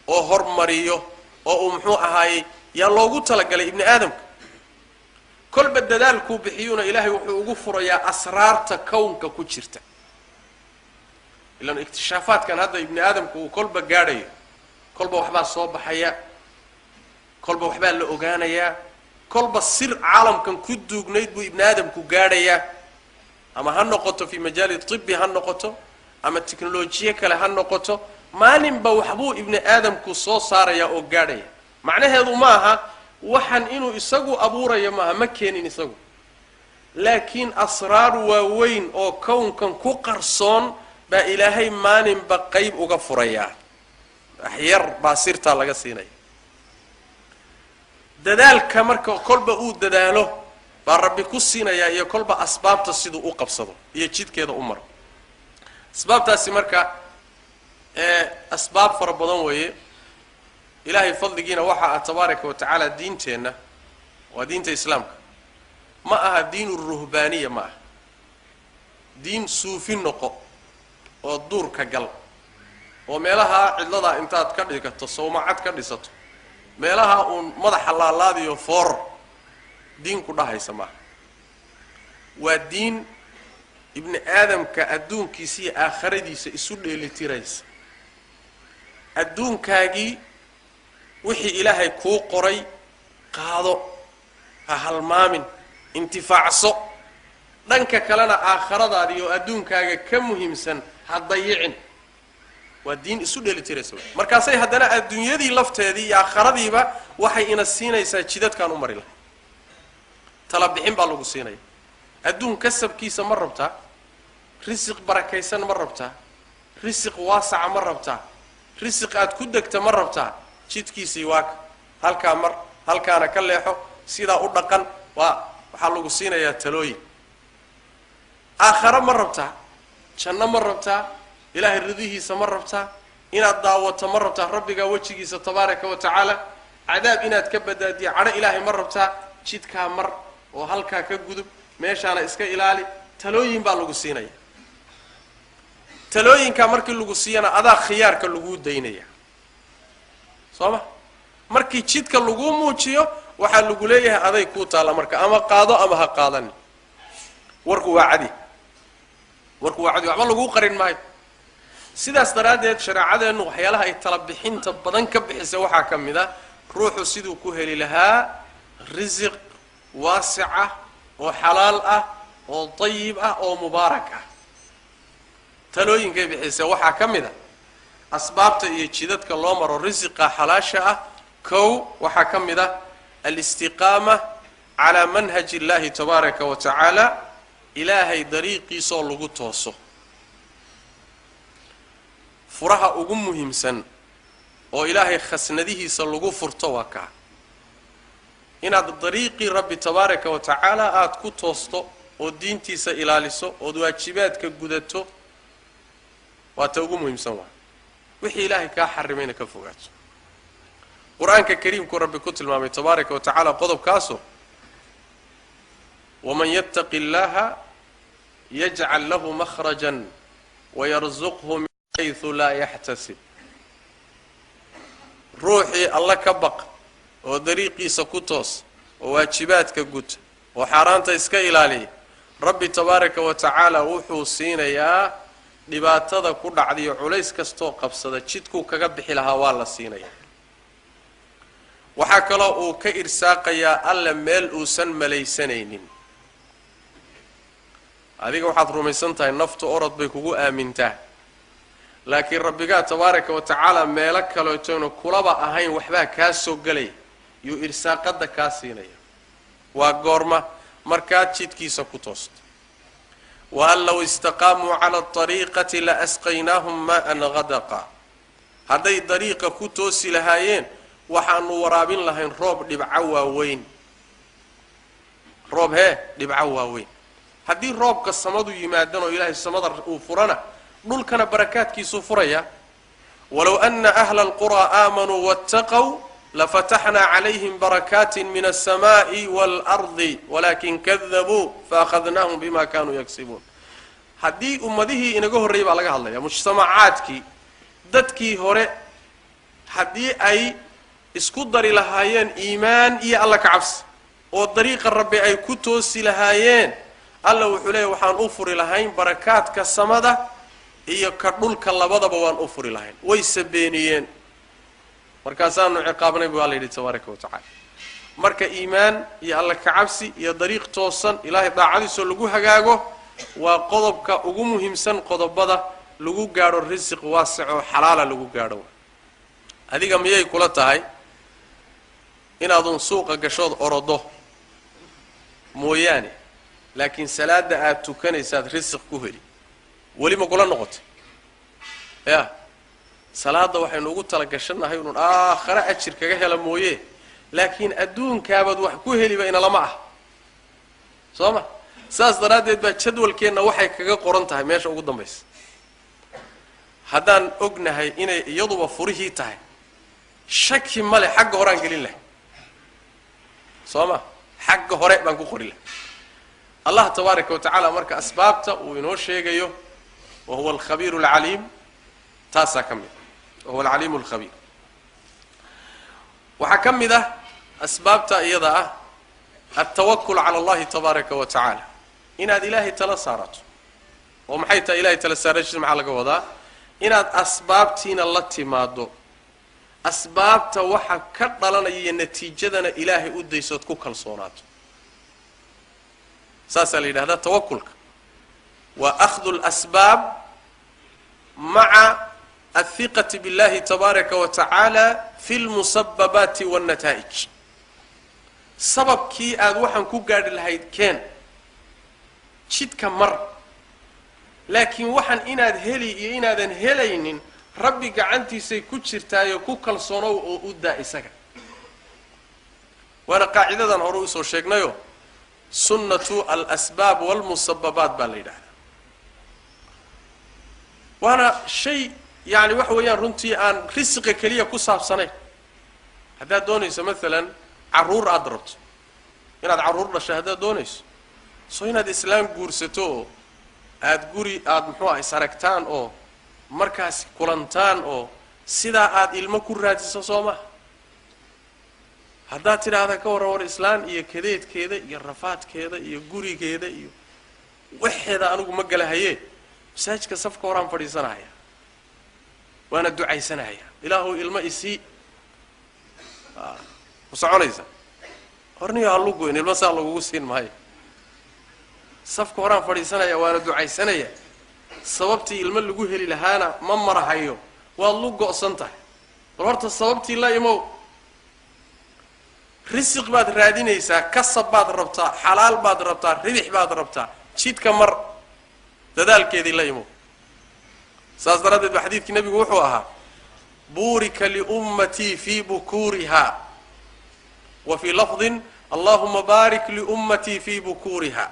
oo hormariyo oo uu muxuu ahaayey yaa loogu talagalay ibni aadamka. Kolba dadaalkuu bixiyuuna Ilaahay wuxuu ugu furayaa asraarta kownka ku jirta. Ilaan ikhtishaafaadkan hadda ibni aadamku uu kolba gaadhayo, kolba waxbaa soo baxaya, kolba waxbaa la ogaanayaa, kolba sir caalamkan ku duugnayd buu ibni aadamku gaadhayaa. Ama ha noqoto fii majaali tibbi ha noqoto, ama teknolojiye kale ha noqoto, maalinba waxbuu ibni aadamku soo saarayaa oo gaadhaya. Macnaheedu ma aha waxan inuu isagu abuurayo, maaha, ma keenin isagu, laakiin asraar waaweyn oo kownkan ku qarsoon baa Ilaahay maalinba qayb uga furayaa, waxyar baa sirtaa laga siinaya. Dadaalka marka kolba uu dadaalo baa Rabbi ku siinayaa, iyo kolba asbaabta siduu u qabsado iyo jidkeeda u maro. Asbaabtaasi marka asbaab fara badan weeye. Ilaahay fadligiina waxa ah tabaaraka wa tacaala, diinteenna waa diinta islaamka, ma aha diin ruhbaaniya, ma aha diin suufi noqo oo duurka gal oo meelaha cidladaa intaad ka dhigato sawmacad ka dhisato, meelaha uun madaxa laalaadiyo foor diin ku dhahaysa maaha. Waa diin ibni aadamka adduunkiisa iyo aakhiradiisa isu dheelitiraysa. Adduunkaagii wixii Ilaahay kuu qoray qaado, ha halmaamin, intifaacso. Dhanka kalena aakhiradaadii oo adduunkaaga ka muhiimsan ha dayicin. Waa diin isu dheelitiraysa. Markaasay haddana adduunyadii lafteedii iyo aakhiradiiba waxay ina siinaysaa jidadkaan u mari lahay. Tala bixin baa lagu siinaya. Adduun kasabkiisa ma rabtaa? Risiq barakaysan ma rabtaa? Risiq waasaca ma rabtaa? Risiq aad ku degta ma rabtaa? Jidkiisii waaka, halkaa mar, halkaana ka leexo, sidaa u dhaqan. Waa waxaa lagu siinayaa talooyin. Aakhare ma rabtaa? Janno ma rabtaa? Ilaahay ridihiisa ma rabtaa? Inaad daawato ma rabtaa Rabbigaa wejigiisa tabaaraka wa tacaala? Cadaab inaad ka badbaadiyo, cadho Ilaahay ma rabtaa? Jidkaa mar oo halkaa ka gudub, meeshaana iska ilaali. Talooyin baa lagu siinaya. Talooyinkaa markii lagu siiyana adaa khiyaarka laguu daynaya, soo ma? Markii jidka laguu muujiyo waxaa lagu leeyahay aday kuu taalla marka, ama qaado ama ha qaadanin. Warku waa cadi, warku waa cadi, waxba laguu qarin maayo. Sidaas daraaddeed shareecadeennu waxyaalaha ay tala bixinta badan ka bixisay waxaa ka mid a ruuxu siduu ku heli lahaa risiq waasic ah oo xalaal ah oo dayib ah oo mubaarak ah. Talooyinkay bixisay waxaa ka mid a asbaabta iyo jidadka loo maro risiqa xalaasha ah. Kow, waxaa ka mid ah alistiqaama calaa manhaji illahi tabaaraka wa tacaala, Ilaahay dariiqiisoo lagu tooso. Furaha ugu muhiimsan oo Ilaahay khasnadihiisa lagu furto waa kaa, inaad dariiqii Rabbi tabaaraka wa tacaala aada ku toosto oo diintiisa ilaaliso ood waajibaadka gudato, waa ta ugu muhiimsan. Waa wixii Ilaahay kaa xarimayna ka fogaato. Qur-aanka kariimkuu Rabbi ku tilmaamay tabaaraka wa tacaala qodobkaasoo: waman yattaqi illaha yajcal lahu makhrajan wayarzuqhu min xaysu laa yaxtasib. Ruuxii Alla ka baq oo dariiqiisa ku toos oo waajibaadka guta oo xaaraanta iska ilaaliya, Rabbi tabaaraka wa tacaala wuxuu siinayaa dhibaatada ku dhacdiyo culays kastoo qabsada jidkuu kaga bixi lahaa waa la siinaya. Waxaa kaloo uu ka irsaaqayaa alle meel uusan malaysanaynin. Adiga waxaad rumaysan tahay naftu orod bay kugu aamintaa, laakiin rabbigaa tabaaraka wa tacaala meelo kaleetona kulaba ahayn waxbaa kaa soo gelaya, yuu irsaaqadda kaa siinaya. Waa goorma? Markaad jidkiisa ku toosto. Wa an low istaqaamuu cala alariiqati la asqaynaahum maa'an hadaqa. Hadday dariiqa ku toosi lahaayeen waxaanu waraabin lahayn roob dhibco waaweyn. Roob hee dhibco waaweyn. Haddii roobka samadu yimaadana oo ilaahay samada uu furana, dhulkana barakaadkiisuu furaya. Walow ana ahla alquraa aamanuu waataqow lafataxnaa calayhim barakaatin min alsamaa'i waalardi walakin kadabuu faakhadnaahum bima kanuu yagsibuun. Haddii ummadihii inaga horreeyey baa laga hadlaya, mujtamacaadkii dadkii hore, haddii ay isku dari lahaayeen iimaan iyo alla ka cabsi oo dariiqa rabbi ay ku toosi lahaayeen, alla wuxuu leeyahy waxaan u furi lahayn barakaadka samada iyo ka dhulka labadaba waan u furi lahayn. Wayse beeniyeen, markaasaanu ciqaabnay bu alla yidhi tabaaraka wa tacaala. Marka iimaan iyo alla ka cabsi iyo dariiq toosan ilaahay daacadiisoo lagu hagaago waa qodobka ugu muhiimsan qodobada lagu gaadho risiq waasic oo xalaala lagu gaadho. Adiga miyay kula tahay inaadun suuqa gashood orodo mooyaane, laakiin salaada aada tukanaysaad risiq ku heli? Weli ma kula noqotay? Ya salaada waxaynu ugu tala gashannahay inuun aakhare ajir kaga hela mooye, laakiin adduunkaabaad wax ku heliba inalama ah, soo ma? Saas daraaddeed baa jadwalkeenna waxay kaga qoran tahay meesha ugu dambaysa. Haddaan ognahay inay iyaduba furihii tahay, shaki male xagga horaan gelin lahay, soo ma? Xagga hore baan ku qori lahay. Allah tabaaraka wa tacaala marka asbaabta uu inoo sheegayo, wa huwa alkhabiiru alcaliim, taasaa ka mid ah, wa huwa alcaliimu alkhabiir. Waxaa ka mid ah asbaabta iyada ah altawakul cala allahi tabaaraka wa tacaala, inaad ilaahay tala saarato. Oo maxay tahay ilahay tala saarashiisa? Maxaa laga wadaa? Inaad asbaabtiina la timaado, asbaabta waxa ka dhalanaya iyo natiijadana ilaahay u daysood ku kalsoonaato. Saasaa la yidhahdaa tawakulka, waa akhdu alasbaab maca athiqati billahi tabaaraka wa tacaala fi lmusababaati wannataa'ij. Sababkii aada waxaan ku gaadhi lahayd keen, jidka mar, laakiin waxaan inaad heli iyo inaadan helaynin rabbi gacantiisay ku jirtaayo, ku kalsoonow oo u daa isaga. Waana qaacidadan hore usoo sheegnayo, sunnatu alasbaab waalmusababaat baa la yidhahdaa. Waana shay yacni waxa weeyaan runtii aan risiqa keliya ku saabsanayn. Haddaad doonayso maalan carruur aada rabto inaad carruur dhasho, haddaad doonayso soo inaad islaam guursato oo aada guri aada muxuu ah is aragtaan oo markaas kulantaan oo sidaa aada ilmo ku raadiso, soo maha? Haddaad tidhaahda ka warran war islaan iyo kadeedkeeda iyo rafaadkeeda iyo gurigeeda iyo waxeeda anigu ma galahaye, masaajidka safka horaan fadhiisanahaya waana ducaysanahaya, ilaahuw ilmo isii, ma soconaysa? Horniyo halugoyn, ilmo saa lagugu siin maayo. Safka horaan fadhiisanaya waana ducaysanaya, sababtii ilmo lagu heli lahaana ma marahayo, waad lu go'san tahay. Bal horta sababtii la imow. Risiq baad raadinaysaa, kasab baad rabtaa, xalaal baad rabtaa, ribix baad rabtaa, jidka mar, dadaalkeedii la imow. Saas daraaddeed ba xadiidkii nebigu wuxuu ahaa buurika liummatii fii bukuuriha, wa fii lafdin allahuma baarik liummatii fii bukuuriha.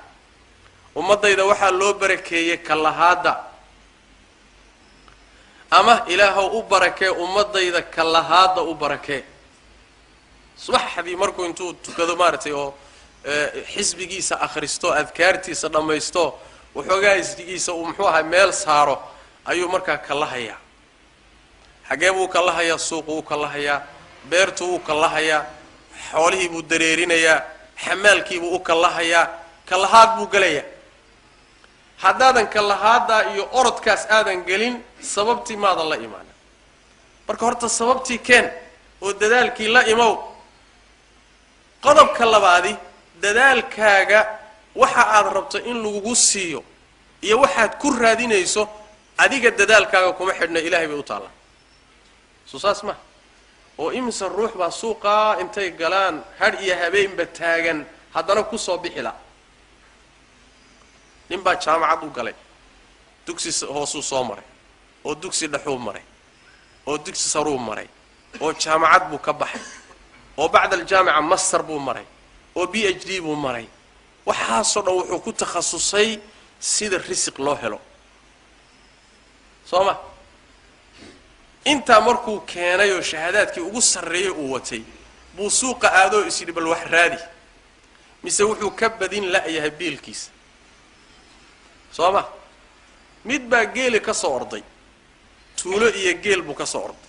Ummaddayda waxaa loo barakeeyey kallahaadda, ama ilaahow u barakee ummaddayda kallahaadda u barakee. Subaxdii markuu intuu tukado maaragtay oo xisbigiisa akhristo, adkaartiisa dhammaysto, waxoogaa isdigiisa uu muxuu ahay meel saaro, ayuu markaa kallahayaa. Xaggee buu kallahayaa? Suuquu u kallahayaa, beertuu u kallahayaa, xoolihii buu dareerinayaa, xamaalkiibuu u kallahayaa, kallahaad buu gelayaa. Haddaadan kallahaaddaa iyo orodkaas aadan gelin, sababtii maadan la imaanin. Marka horta sababtii keen oo dadaalkii la imow, Qodobka labaadi, dadaalkaaga waxa aad rabto in lagugu siiyo iyo waxaad ku raadinayso adiga dadaalkaaga kuma xidhna, ilaahay bay u taallaa. Soo saas maha? Oo imise ruux baa suuqaa intay galaan hadh iyo habeenba taagan haddana kusoo bixi la. Nin baa jaamacad u galay, dugsi hoosuu soo maray, oo dugsi dhexuu maray, oo dugsi saruu maray, oo jaamacad buu ka baxay, oo bacda aljaamica master buu maray, oo PhD buu maray. Waxaasoo dhan wuxuu ku takhasusay sida risiq loo helo, soo ma? Intaa markuu keenay oo shahaadaadkii ugu sarreeyey uu watay buu suuqa aadoo is yidhi bal wax raadi, mise wuxuu ka badin la'yahay biilkiisa, soo ma? Mid baa geeli ka soo orday, tuulo iyo geel buu ka soo orday.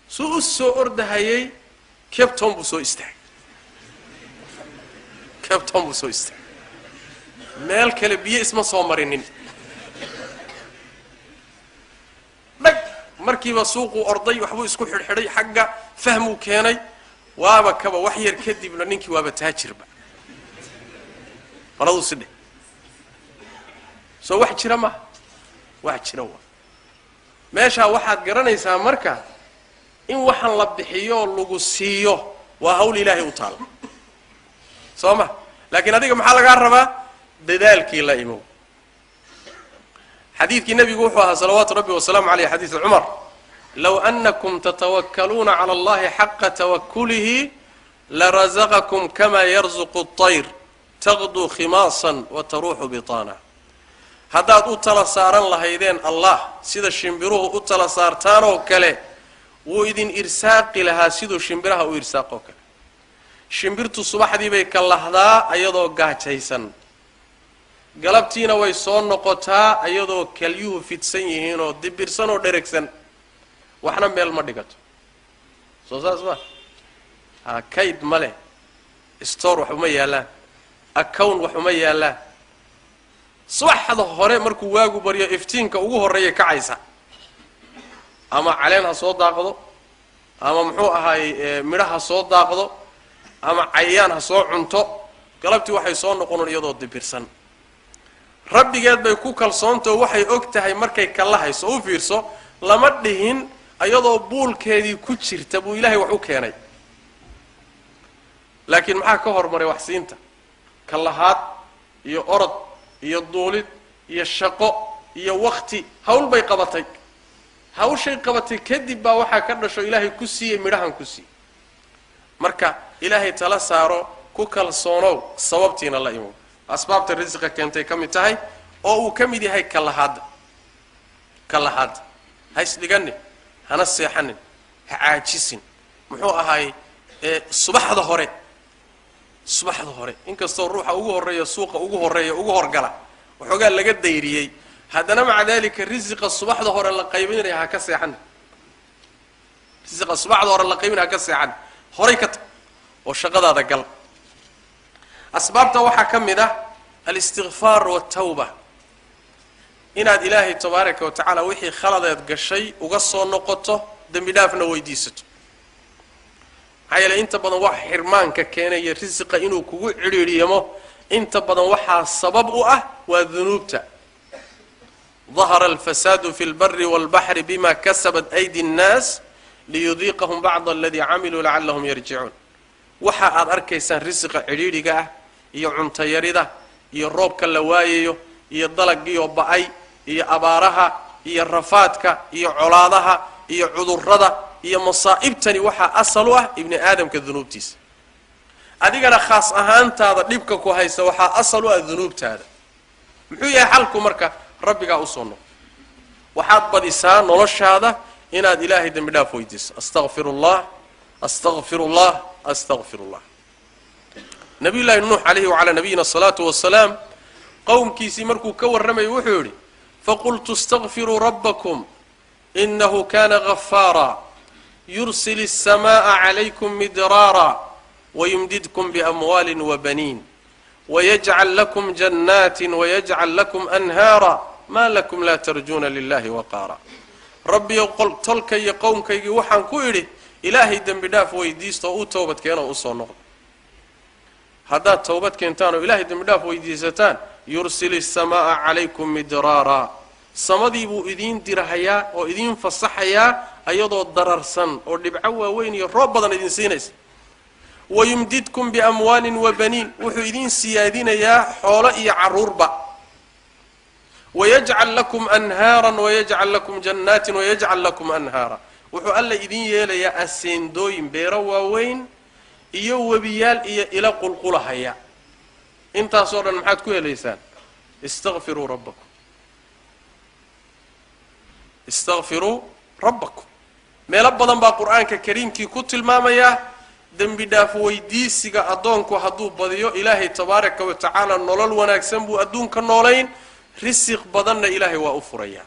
Suu u soo ordahayay Cape Town buu soo istaagay, Cape Town buu soo istaagay. Meel kale biyo isma soo marinin. Dhag, markiiba suuquu orday, waxbuu isku xidhxidhay, xagga fahmuu keenay, waaba kaba wax yar kadibna ninkii waaba taajirba. Faladuu si dheh. Soo wax jira maaha? Wax jira waa. Meeshaa waxaad garanaysaa marka in waxaan la bixiyo lagu siiyo waa hawl ilaahay u taalla, soo ma? Laakiin adiga maxaa lagaa rabaa? Dadaalkii la imow. Xadiidkii nebigu wuxuu ahaa salawaatu rabbi wasalaamu caleyh, xadiidu Cumar: "Low anakum tatawakkaluuna cala allahi xaqa tawakulihi larazaqakum kama yarzuqu الطayr taqduu khimaasan wa taruuxu bitaana." Haddaad u tala saaran lahaydeen Allah sida shimbiruhu u tala saartaan oo kale, wuu idin irsaaqi lahaa siduu shimbiraha u irsaaqoo kale. Shimbirtu subaxdii bay ka lahdaa ayadoo gaajaysan, galabtiina way soo noqotaa ayadoo kalyuhu fidsan yihiinoo dibirsan oo dheregsan, waxna meel ma dhigato. Soo saas ma ha? Kayd ma leh, store wax uma yaallaan, account wax uma yaallaan. Subaxda hore markuu waagu baryo, iftiinka ugu horreeya kacaysa, ama caleen ha soo daaqdo, ama muxuu ahaay midho ha soo daaqdo, ama cayayaan ha soo cunto, galabtii waxay soo noqonon iyadoo dibirsan. Rabbigeed bay ku kalsoontao waxay og tahay markay kala hayso. U fiirso, lama dhihin iyadoo buulkeedii ku jirta buu ilaahay wax u keenay, laakiin maxaa ka hormaray waxsiinta? Kalahaad iyo orod iyo duulid iyo shaqo iyo wakti, hawl bay qabatay. Hawshay qabatay kadib baa waxaa ka dhasho ilaahay ku siiyey, midhahan ku siiyey. Marka ilaahay tala saaro, ku kalsoonow, sababtiina la imow. Asbaabta risiqa keentay ka mid tahay oo uu ka mid yahay kalahaadda. Kalahaadda ha isdhiganin, hana seexanin, ha caajisin. Muxuu ahaay, subaxda hore, subaxda hore, inkastoo ruuxa ugu horreeya suuqa ugu horreeya ugu horgala waxoogaa laga dayriyey, haddana maca dalika risiqa subaxda hore la qaybinaya ha ka seexanin. Risiqa subaxda hore la qaybinaya ha ka seexanin, horay ka tag oo shaqadaada gal. Asbaabta waxaa ka mid ah alistikfaar waltawba, inaad Ilaahay tabaaraka wa tacaala wixii khaladeed gashay uga soo noqoto, dembi dhaafna weydiisato. Maxaa yeeley inta badan wax xirmaanka keenaya, risiqa inuu kugu cidhiidhiyamo, inta badan waxaa sabab u ah waa dunuubta. ظahara alfasaadu fi اlbari wاlbaxri bima kasabat aydi الnaas liyudiiqahum bacda aladii camiluu lacalahum yarjicuun. Waxa aad arkaysaan risiqa cidhiidhiga ah iyo cuntayarida iyo roobka la waayayo iyo dalagiioo ba'ay iyo abaaraha iyo rafaadka iyo colaadaha iyo cudurrada iyo masaa'ibtani, waxaa asal u ah ibni aadamka dunuubtiisa. Adigana khaas ahaantaada dhibka ku haysta waxaa asal u ah dunuubtaada. Muxuu yahay xalku marka? Rabbigaa usoo noqo. Waxaad badisaa noloshaada inaad Ilaahay dembi dhaaf weydiiso: astaqfir allah, astaqfir allah, astaqfir allah. Nabiyullaahi Nuux calayhi wacalaa nabiyina asalaatu wasalaam qowmkiisii markuu ka warramayay wuxuu yidhi: "Faqultu istakfiruu rabbakum inahu kana gafaara yursil الsamaءa calaykum midraara wayumdidkum biamwaali wabaniin wayajcal lakum jannaati wayajcal lakum anhaara ma lakum laa tarjuuna lilahi waqaara." Rabbiyo, tolka iyo qowmkaygii waxaan ku idhi: Ilaahay dembi dhaaf weydiista oo u toobad keenoo usoo noqda. Haddaad towbad keentaan oo ilaahay dembi dhaaf weydiisataan, yursil isamaa'a calaykum midraara, samadii buu idiin dirahayaa oo idiin fasaxayaa ayadoo dararsan oo dhibco waaweyn iyo roob badan idin siinaysa. Wayumdidkum biamwaalin wa baniin, wuxuu idiin siyaadinayaa xoolo iyo carruurba. Wayajcal lakum anhaaran wayajcal lakum jannaatin wayajcal lakum anhaara, wuxuu alla idiin yeelayaa aseendooyin, beero waaweyn iyo webiyaal iyo ila qulqulahaya. Intaasoo dhan maxaad ku helaysaan? Istakfiruu rabbakum, istakfiruu rabbakum. Meelo badan baa Qur-aanka kariimkii ku tilmaamayaa dembi dhaaf weydiisiga addoonku hadduu badiyo, Ilaahay tabaaraka wa tacaala nolol wanaagsan buu adduunka noolayn, risiq badanna Ilaahay waa u furayaa.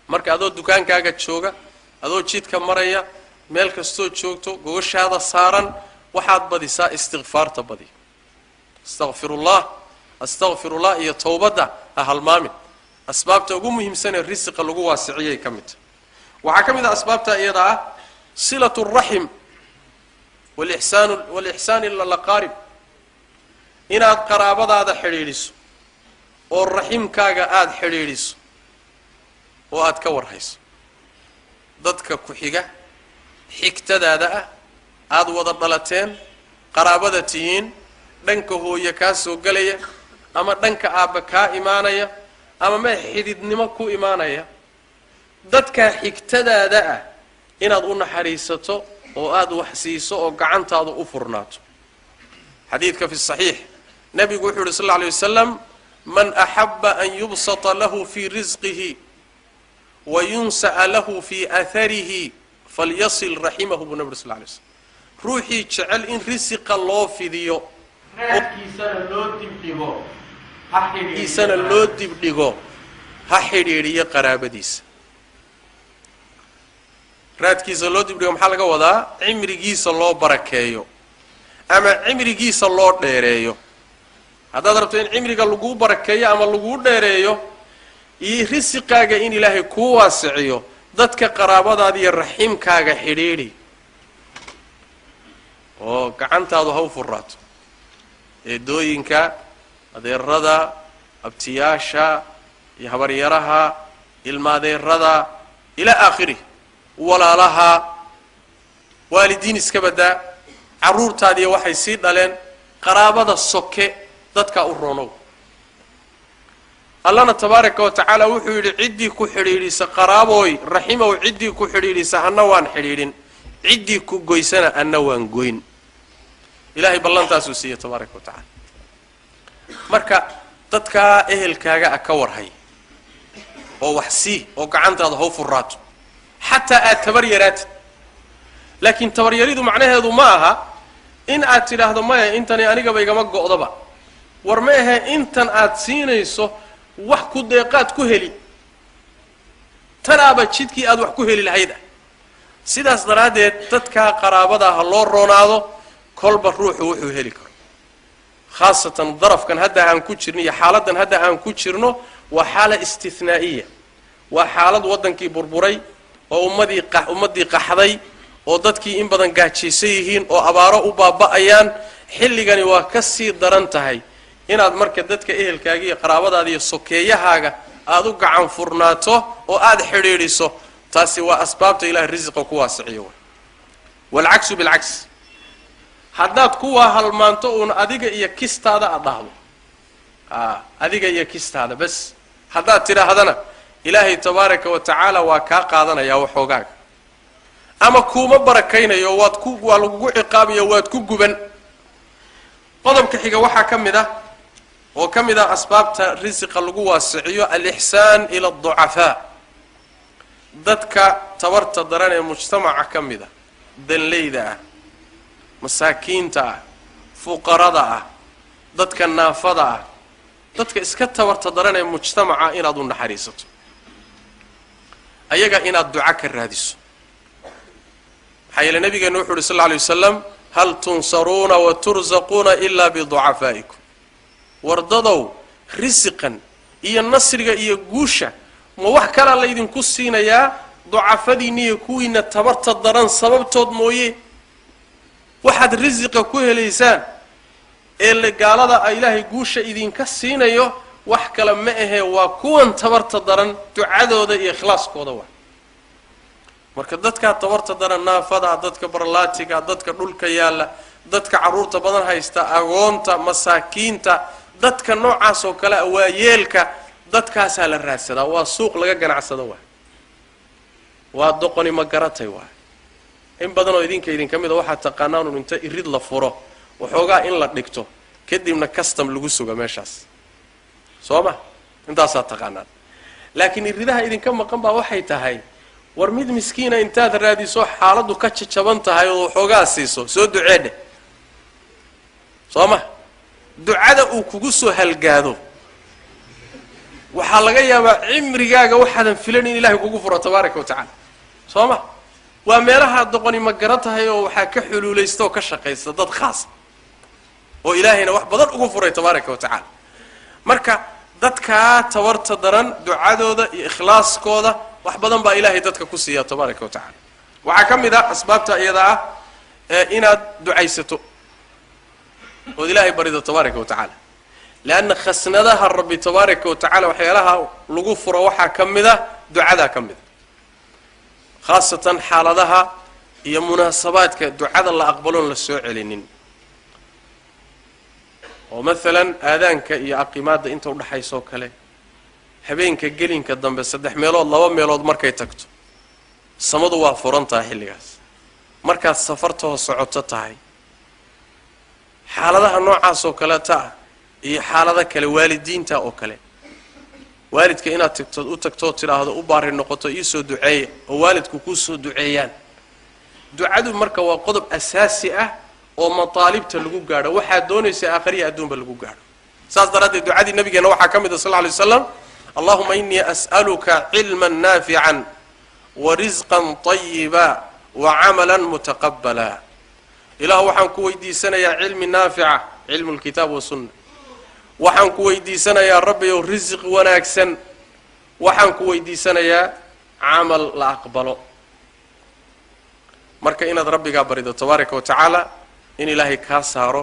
Marka adoo dukaankaaga jooga, adoo jidka maraya, meel kastoo joogto, gogoshaada saaran, waxaad badisaa istikfaarta. Badi astaqfirullah, astaqfirullah iyo towbadda ha halmaamin. Asbaabta ugu muhiimsanee risiqa lagu waasiciyay ka mid tahay. Waxaa ka mid ah asbaabta iyada ah silatu raxim walixsaan, walixsaan ila alaqaarib, inaad qaraabadaada xidhiidhiso oo raximkaaga aada xidhiidhiso oo aada ka warhayso dadka ku xiga, xigtadaada ah, aada wada dhalateen, qaraabada tihiin, dhanka hooye kaa soo gelaya ama dhanka aabba kaa imaanaya ama mee xididnimo ku imaanaya. Dadkaa xigtadaada ah inaad u naxariisato oo aada wax siiso oo gacantaada u furnaato. Xadiidka fi saxiix nabigu wuxuu yidhi sal alla alay wasalam: "Man axaba an yubsata lahu fii risqihi wa yunsa'a lahu fii atharihi falyasil raximahu," buu nabi uri sal lay slam. Ruuxii jecel in risiqa loo fidiyo, raadkiisana loo dibdhigo, ha isana loo dibdhigo, ha xidhiidhiyo qaraabadiisa. Raadkiisa loo dibdhigo maxaa laga wadaa? Cimrigiisa loo barakeeyo ama cimrigiisa loo dheereeyo. Haddaad rabto in cimriga laguu barakeeyo ama laguu dheereeyo iyo risiqaaga in Ilaahay kuu waasiciyo, dadka qaraabadaada iyo raximkaaga xidhiidhi oo gacantaadu ha u furaato. Eedooyinka, adeerada, abtiyaasha iyo habaryaraha, ilmaadeerada, ilaa aakhirih, walaalaha, waalidiin iska badaa, carruurtaadiiya waxay sii dhaleen, qaraabada soke, dadkaa u roonow. Allana tabaaraka wa tacaala wuxuu yidhi: "Ciddii ku xidhiidhisa qaraabooy, raximow, ciddii ku xidhiidhisa anna waan xidhiidhin, ciddii ku goysana anna waan goyn." Ilaahay ballantaasuu siiyey tabaaraka wa tacaala. Marka dadkaa ehelkaaga ah ka warhay oo wax sii oo gacantaada haw furaato, xataa aad tabar yaraatid. Laakiin tabaryaridu macnaheedu ma aha in aad tidhaahdo: "Maya, intani anigaba igama go'daba." War ma ahe, intan aad siinayso wax ku deeqaad ku heli, tanaaba jidkii aad wax ku heli lahayd ah. Sidaas daraaddeed dadkaa qaraabada ha loo roonaado kolba ruuxu wuxuu heli karo, khaasatan darafkan hadda aan ku jirno iyo xaaladdan hadda aan ku jirno. Waa xaala istinaa'iya, waa xaalad waddankii burburay oo ummaddii qaxday oo dadkii in badan gaajaysan yihiin oo abaaro u baaba'ayaan. Xilligani waa ka sii daran tahay inaad marka dadka ehelkaaga iyo qaraabadaada iyo sokeeyahaaga aada u gacan furnaato oo aada xidhiidhiso. Taasi waa asbaabta Ilahay risiqa ku waasiciyo. Waalcaksu bilcaks, haddaad kuwaa halmaanto uun adiga iyo kistaada aad dhahdo, adiga iyo kistaada bas haddaad tidhaahdana, Ilaahay tabaaraka wa tacaala waa kaa qaadanayaa waxoogaaga ama kuuma barakaynayo, waad ku waa lagugu ciqaabayo, waad ku guban. Qodobka xiga waxaa ka mid ah oo ka mid ah asbaabta risiqa lagu waasiciyo alixsaan ila alducafaa, dadka tabarta daran ee mujtamaca ka mid a, danleyda ah, masaakiinta ah, fuqarada ah, dadka naafada ah, dadka iska tabarta daran ee mujtamaca inaad u naxariisato, ayaga inaad duca ka raadiso. Maxaa yeele nabigeenu wuxu uhi sal alla alay wasalam: "Hal tunsaruuna wa tursaquuna ilaa biducafaa'ikum." Wardadow, risiqan iyo nasriga iyo guusha ma wax kalaa laydinku siinayaa ducafadiinna iyo kuwiina tabarta daran sababtood mooye? Waxaad risiqa ku helaysaan Ee gaalada ilaahay guusha idinka siinayo wax kale ma ahee, waa kuwan tabarta daran ducadooda iyo ikhlaaskooda waa. Marka dadkaa tabarta daran, naafada, dadka barlaatiga, dadka dhulka yaalla, dadka carruurta badan haysta, agoonta, masaakiinta, dadka noocaas oo kale waa yeelka, dadkaasaa la raadsadaa. Waa suuq laga ganacsado waa. Waa doqoni ma garatay waa. In badanoo idinka idinka mid a waxaa taqaanaan un inta irid la furo waxoogaa in la dhigto, kadibna custom lagu suga meeshaas, soo ma? Intaasaa taqaanaan. Laakiin iridaha idinka maqan baa waxay tahay, war mid miskiina intaad raadiso xaaladdu ka jajaban tahay oo waxoogaa siiso, soo duceedheh, soo ma? Ducada uu kugu soo halgaado waxaa laga yaabaa cimrigaaga waxaadan filan in ilahay kugu furo tabaaraka wa tacaala, soo ma? Waa meelahaa doqoni ma gara tahay oo waxaa ka xuluulaysta oo ka shaqaysta dad khaasa oo ilaahayna wax badan ugu furay tabaaraka wa tacaala. Marka dadkaa tabarta daran ducadooda iyo ikhlaaskooda wax badan baa ilaahay dadka ku siiya tabaaraka wa tacaala. Waxaa ka mid ah asbaabta iyada ah inaad ducaysato ood ilaahay barido tabaaraka wa tacaala, leanna khasnadaha rabbi tabaaraka wa tacala waxyaalaha lagu furo waxaa ka mid a ducadaa ka mid a, khaasatan xaaladaha iyo munaasabaadka ducada la aqbaloon la soo celinin, oo maalan aadaanka iyo aqimaadda inta udhaxaysoo kale, habeenka gelinka dambe 3 meelood 2 meelood markay tagto samadu waa furan tahay xilligaas, markaad safartahoo socoto tahay, xaaladaha noocaas oo kaleeta ah iyo xaalado kale, waalidiinta oo kale, waalidka inaad tagto u tagtoo tidhaahdo u baari noqoto iisoo duceeya, oo waalidku kuu soo duceeyaan. Ducadu marka waa qodob asaasi ah oo mataalibta lagu gaadho, waxaad doonaysa aakhiriya adduunba lagu gaadho. Saas daraaddeed ducadii nabigeenna waxaa ka mid ah sal lla alay waslam, allahuma innii as'aluka cilman naafican wa risqan tayiba wa camalan mutaqabbala. Ilaah waxaan ku weydiisanayaa cilmi naafica, cilmu lkitaab wasunna, waxaan ku weydiisanayaa rabbiyow risiq wanaagsan, waxaan ku weydiisanayaa camal la aqbalo. Marka inaad rabbigaa barido tabaaraka wa tacaala in ilaahay kaa saaro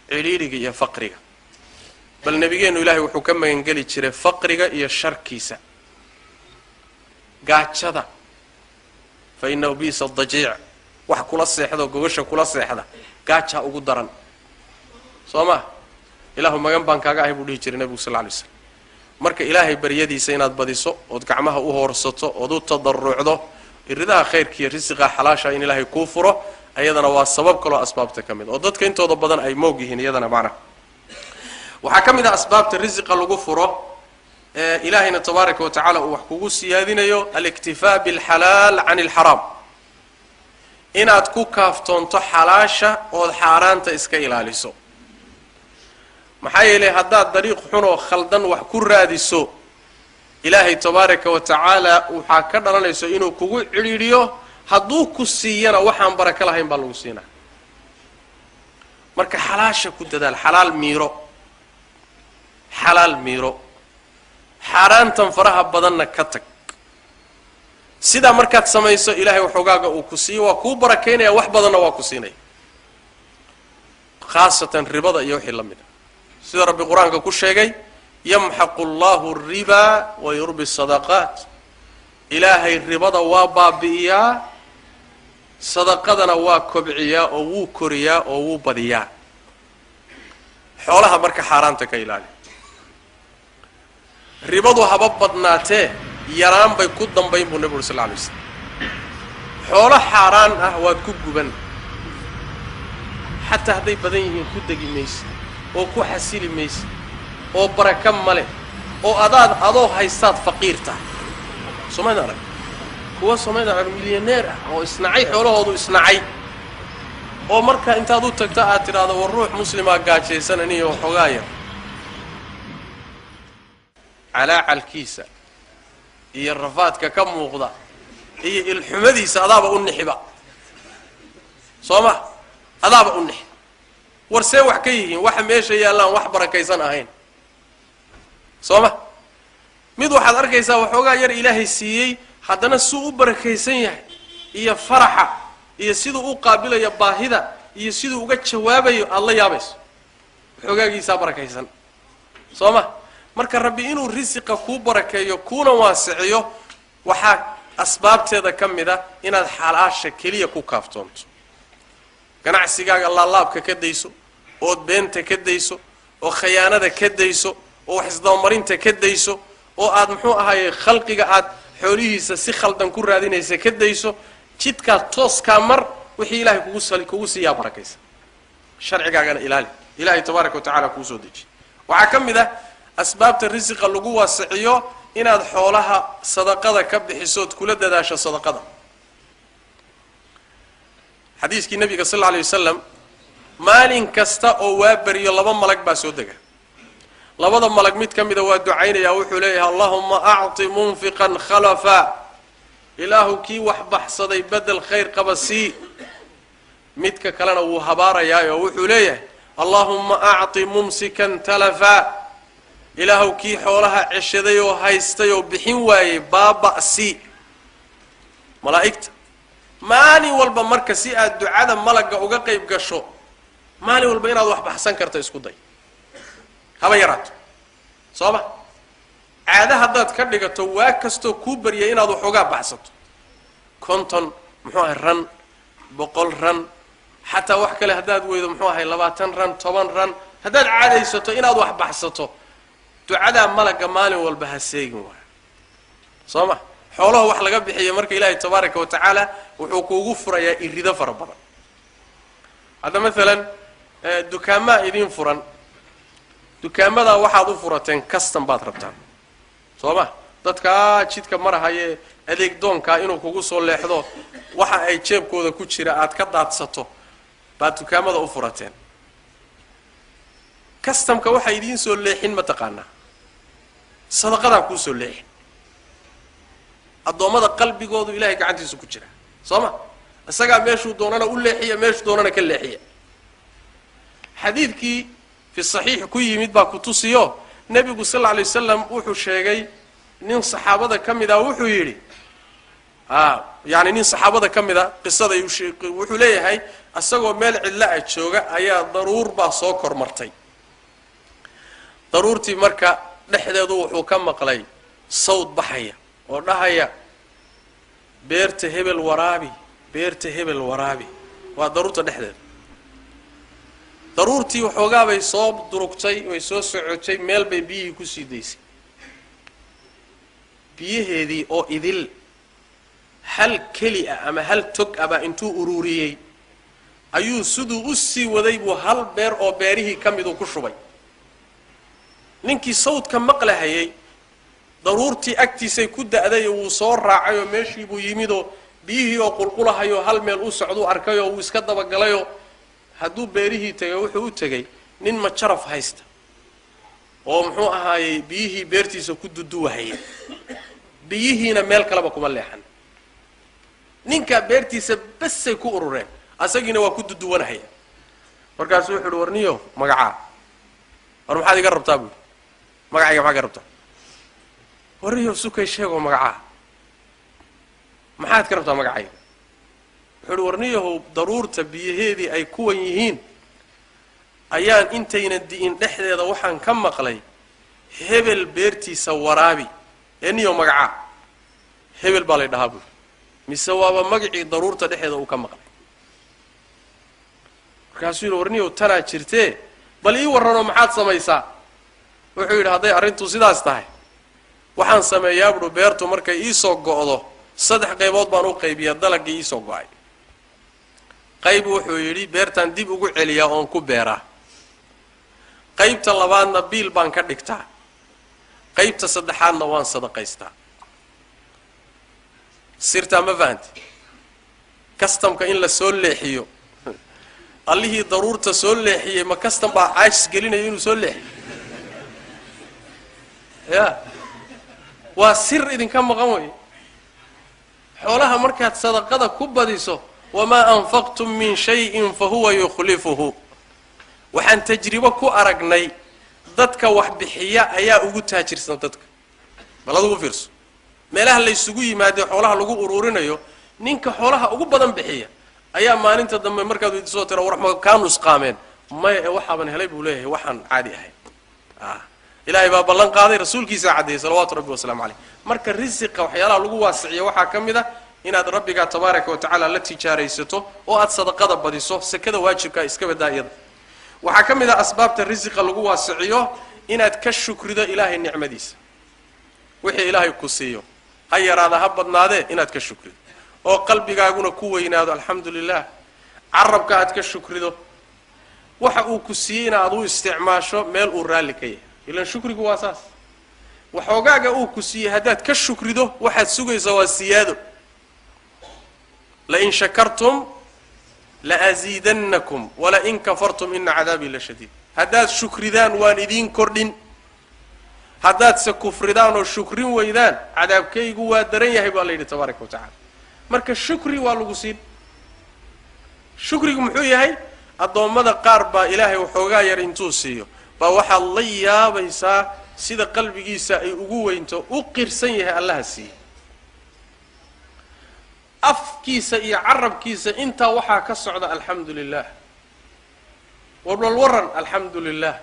cidhiidhiga iyo faqriga. Bal nabigeennu ilaahay wuxuu ka magangeli jiray faqriga iyo sharkiisa, gaajada, fa innahu bi'sa dajiic, wax kula seexda oo gogasha kula seexda gaajaa ugu daran, soo ma? Ilaahu magan baan kaaga ahay buu dhihi jiray nabigu sal lla alay slam. Marka ilaahay baryadiisa inaad badiso ood gacmaha u hoorsato ood u tadarrucdo iridaha khayrka iyo risiqa xalaasha in ilaahay kuu furo, ayadana waa sabab kaloo asbaabta ka mid oo dadka intooda badan ay moog yihiin iyadana macnaha. Waxaa ka mid ah asbaabta risiqa lagu furo ee ilaahayna tabaaraka wa tacaala uu wax kugu siyaadinayo aliktifaa bilxalaal can ilxaraam, inaad ku kaaftoonto xalaasha ood xaaraanta iska ilaaliso. Maxaa yeelay haddaad dariiq xun oo khaldan wax ku raadiso, ilaahay tabaaraka wa tacaala waxaa ka dhalanayso inuu kugu cidhiidhiyo, hadduu ku siiyana waxaan barako lahayn baa lagu siinaa. Marka xalaasha ku dadaal, xalaal miiro, xalaal miiro, xaaraantan faraha badanna ka tag. Sidaa markaad samayso ilaahay waxoogaaga uu ku siiyo waa kuu barakaynaya, wax badanna waa ku siinaya, khaasatan ribada iyo wixii la mid a. Sida rabbi qur-aanka ku sheegay, yamxaqu allahu alribaa wa yurbi sadaqaat. Ilaahay ribada waa baabi'iyaa, sadaqadana waa kobciyaa oo wuu koriyaa oo wuu badiyaa. Xoolaha marka xaaraanta ka ilaali, ribadu haba badnaatee yaraan bay ku dambayn buu nebigu uri sal lla alay waslam. Xoolo xaaraan ah waad ku guban, xataa hadday badan yihiin ku degi maysa oo ku xasili maysa oo baraka ma leh, oo adaad adoo haystaad faqiir tahay. Somayda arag kuwa somayda arag milyaneer ah oo isnacay, xoolahoodu isnacay, oo marka intaad u tagto aad tidhaahdo war ruux muslimaa gaajaysan aniyo waxoogaa yar, calaacalkiisa iyo rafaadka ka muuqda iyo ilxumadiisa adaaba u nixiba, soo ma? Adaaba u nixi. War see wax ka yihiin waxa meesha yaallaan wax barakaysan ahayn, soo ma? Mid waxaad arkaysaa waxoogaa yar ilaahay siiyey, haddana suu u barakaysan yahay iyo faraxa iyo siduu u qaabilayo baahida iyo siduu uga jawaabayo aada la yaabayso. Waxoogaagiisaa barakaysan, soo ma? Marka Rabbi inuu risiqa kuu barakeeyo kuuna waasiciyo, waxaa asbaabteeda ka mid a inaad xalaasha keliya ku kaaftoonto, ganacsigaaga laalaabka ka dayso, ood beenta ka dayso, oo khayaanada ka dayso, oo wax isdabamarinta ka dayso, oo aad muxuu ahaaye khalqiga aad xoolihiisa si khaldan ku raadinaysa ka dayso. Jidkaa tooskaa mar, wixii Ilaahay kugu siiyaa barakaysa. Sharcigaagana ilaali, Ilaahay tabaaraka wa tacala kuu soo dejiy. Waxaa ka mid ah asbaabta risiqa lagu waasiciyo inaad xoolaha sadaqada ka bixisood kula dadaasho sadaqada. Xadiiskii Nabiga sal alla alay wasalam, maalin kasta oo waa beriyo laba malag baa soo dega. Labada malag mid ka mida waa ducaynayaa, wuxuu leeyahay: "Allahuma acti munfiqan khalafa", Ilaahu kii wax baxsaday bedel khayr qaba sii. Midka kalena wuu habaarayaa oo wuxuu leeyahay: "Allahuma acti mumsikan talafa", Ilaahu kii xoolaha ceshaday oo haystay oo bixin waayey baaba sii. Malaa'igta maalin walba marka, si aad ducada malagga uga qayb gasho, maalin walba inaad wax baxsan karta isku day, haba yaraato, soo ma? Caado haddaad ka dhigato waa kastoo kuu baryay inaad waxoogaa baxsato, 50 muxuu ahay ran, 100 ran, xataa wax kale haddaad weydo, muxuu ahay, 20 ran, 10 ran, haddaad caadaysato inaad wax baxsato, ducadaa malagga maalin walba ha seegin waay, soo ma? Xoolaha wax laga bixiya marka, Ilaahay tabaaraka wa tacaala wuxuu kuugu furayaa irido fara badan. Hadda maalan dukaamaa idiin furan. Dukaamadaa waxaad u furateen custom baad rabtaan, soo ma? Dadkaa jidka marahayee adeeg doonkaa inuu kugu soo leexdo, waxa ay jeebkooda ku jira aad ka daadsato baad dukaamada u furateen. Customka waxaa idiin soo leexin, ma taqaanaa? Sadaqadaa kuu soo leexin. Addoommada qalbigoodu Ilahay gacantiisu ku jira, soo ma? Isagaa meeshuu doonana u leexiya, meeshuu doonana ka leexiya. Xadiidkii fi saxiix ku yimid baa ku tusiyo. Nebigu sal alla alay wasalam wuxuu sheegay nin saxaabada ka mid ah, wuxuu yidhi, yani nin saxaabada ka mid a qisaday wuxuu leeyahay, isagoo meel cidla a jooga ayaa daruur baa soo kor martay. Daruurtii marka dhexdeedu wuxuu ka maqlay sawd baxaya oo dhahaya: "Beerta hebel waraabi, beerta hebel waraabi." Waa daruurta dhexdeeda. Daruurtii waxoogaa bay soo durugtay, way soo socotay, meel bay biyihii kusii daysay. Biyaheedii oo idil hal keli ah ama hal tog ah baa intuu uruuriyey ayuu siduu u sii waday buu hal beer oo beerihii ka miduu ku shubay. Ninkii sawdka maqlahayay daruurtii agtiisay ku da'day, wuu soo raacay oo meeshii buu yimidoo biyihii oo qulqulahayoo hal meel u socduu arkayoo wuu iska dabagalayoo, hadduu beerihii tegay, wuxuu u tegey nin majaraf haysta oo muxuu ahaayey biyihii beertiisa ku duduwahaya. Biyihiina meel kaleba kuma leexan, ninkaa beertiisa besay ku urureen, asagiina waa ku duduwanahaya. Markaasuu wuxu uhi: "Warniyo, magacaa war maxaad iga rabtaa?" buui. "Magacayga maxaad iga rabtaa? Warniyo, sukay sheegoo, magacaa maxaad ka rabtaa magacayga?" Wuxuu uhi: "Warniyahow, daruurta biyaheedii ay kuwan yihiin ayaan intayna di'in dhexdeeda waxaan ka maqlay hebel beertiisa waraabi, ee niyo magacaa?" "Hebel baa lay dhahaa," buui. Mise waaba magacii daruurta dhexdeeda uu ka maqlay. Markaasuu yidhi: "Warniyow, tanaa jirtee, bal ii warranoo maxaad samaysaa?" Wuxuu yidhi: "Hadday arrintu sidaas tahay, waxaan sameeyaa," buuhi, "beertu markay iisoo go'do saddex qaybood baan u qaybiyaa dalaggii iisoo go'ay. Qayb," wuxuu yidhi, "beertaan dib ugu celiyaa oon ku beeraa. Qaybta labaadna biil baan ka dhigtaa. Qaybta saddexaadna waan sadaqaystaa." Sirtaa ma fahanti? Kastamka in la soo leexiyo, allihii daruurta soo leexiyey ma kastam baa caajis gelinaya inuu soo leexiyo? Ya, waa sir idinka maqan wey. Xoolaha markaad sadaqada ku badiso, wamaa anfaqtum min shayin fa huwa yukhlifuhu. Waxaan tajribo ku aragnay dadka wax bixiya ayaa ugu taajirsan dadka. Bal adugu fiirso meelaha laysugu yimaadee xoolaha lagu uruurinayo, ninka xoolaha ugu badan bixiya ayaa maalinta dambe markaad weydiisoo tira: "War, ma kaa nusqaameen?" Maya, ee waxaaban helay buu leeyahay waxaan caadi ahayn. Ilaahay baa ballan qaaday, rasuulkiisaa caddeeyey salawaatu rabbi wasalaamu caleyh. Marka risiqa waxyaalaha lagu waasiciyo waxaa ka mid a inaad rabbigaa tabaaraka wa tacaala la tijaaraysato oo aad sadaqada badiso, sekada waajibkaa iska badaa iyada. Waxaa ka mid ah asbaabta risiqa lagu waasiciyo inaad ka shukrido ilaahay nicmadiisa. Wixii ilaahay ku siiyo ha yaraada ha badnaadee, inaad ka shukrido oo qalbigaaguna ku weynaado alxamdu lilah, carabka aad ka shukrido, waxa uu ku siiyeyna aad u isticmaasho meel uu raalli ka yahay. Ilan shukrigu waa saas. Waxoogaaga uu ku siiyey haddaad ka shukrido, waxaad sugaysaa waa siyaado. Lain shakartum laaziidannakum walain kafartum ina cadaabii la shadiid. Haddaad shukridaan waan idiin kordhin, haddaadse kufridaan oo shukrin weydaan cadaabkaygu waa daran yahay baa la yidhi tabaaraka wa tacala. Marka shukri waa lagu siin. Shukrigu muxuu yahay? Addoommada qaar baa ilaahay waxoogaa yar intuu siiyo baa waxaad la yaabaysaa sida qalbigiisa ay ugu weynto, u qirsan yahay allaha siiyey. Afkiisa iyo carabkiisa intaa waxaa ka socda alxamdu lilah, war walwaran alxamdu lilah,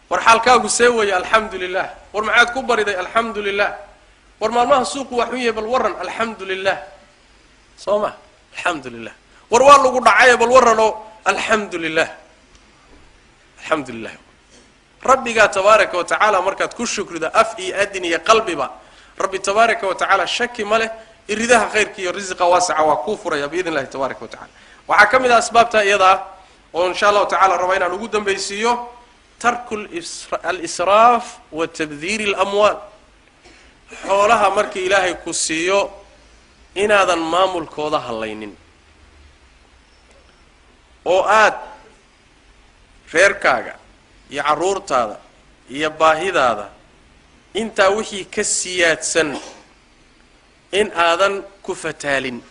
war xaalkaagu see weeye alxamdu lilah, war maxaad ku bariday alxamdu lilah, war maalmaha suuqu waa xun yahay bal waran alxamdu lilah, soo ma alxamdu lilah, war waa lagu dhacaye bal waran oo alxamdu lilah, alxamdu lilah. Rabbigaa tabaaraka wa tacaala markaad ku shukrido af iyo adin iyo qalbiba, rabbi tabaaraka wa tacaala shaki ma leh iridaha khayrka iyo risiqa waasaca waa kuu furaya biidn illahi tabaaraka wa tacala. Waxaa ka mid ah asbaabta iyadaa oo insha allahu tacala rabaa inaan ugu dambaysiiyo tarku alisraaf wa tabdiiri alamwaal. Xoolaha marka ilaahay ku siiyo inaadan maamulkooda hallaynin oo aad reerkaaga iyo carruurtaada iyo baahidaada intaa wixii ka siyaadsan in aadan ku fataalin,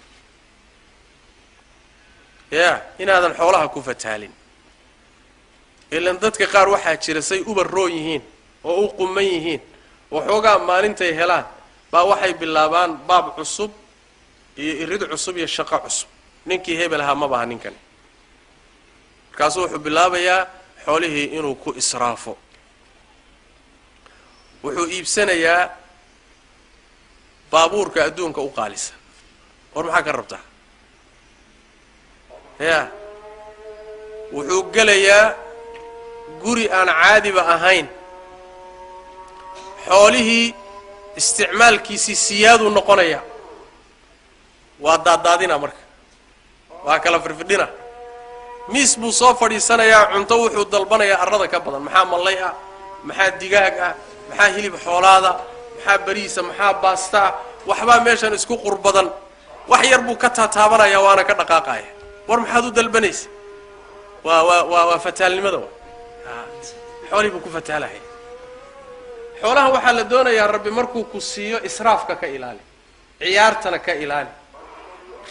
ya inaadan xoolaha ku fataalin. Ilan dadka qaar waxaa jira say uba roon yihiin oo u quman yihiin, waxoogaa maalintay helaan baa waxay bilaabaan baab cusub iyo irid cusub iyo shaqo cusub. Ninkii hebel ahaa ma baha ninkani. Markaasuu wuxuu bilaabayaa xoolihii inuu ku israafo. Wuxuu iibsanayaa baabuurka adduunka u qaalisa. War maxaa ka rabtaa? Ya wuxuu gelayaa guri aan caadiba ahayn. Xoolihii isticmaalkiisii siyaaduu noqonaya, waa daaddaadina, marka waa kala firfidhina. Miis buu soo fadhiisanayaa, cunto wuxuu dalbanayaa arlada ka badan. Maxaa mallay ah, maxaa digaag ah, maxaa hilib xoolaada, maxaa bariisa, maxaa baasta ah, waxbaa meeshan isku qurbadan. Wax yar buu ka taataabanaya waana ka dhaqaaqaya. War maxaad u dalbanaysa? Waa waa waa waa fataalnimada. Wa xoolihii buu ku fataalahaya. Xoolaha waxaa la doonayaa rabbi markuu ku siiyo israafka ka ilaali, ciyaartana ka ilaali,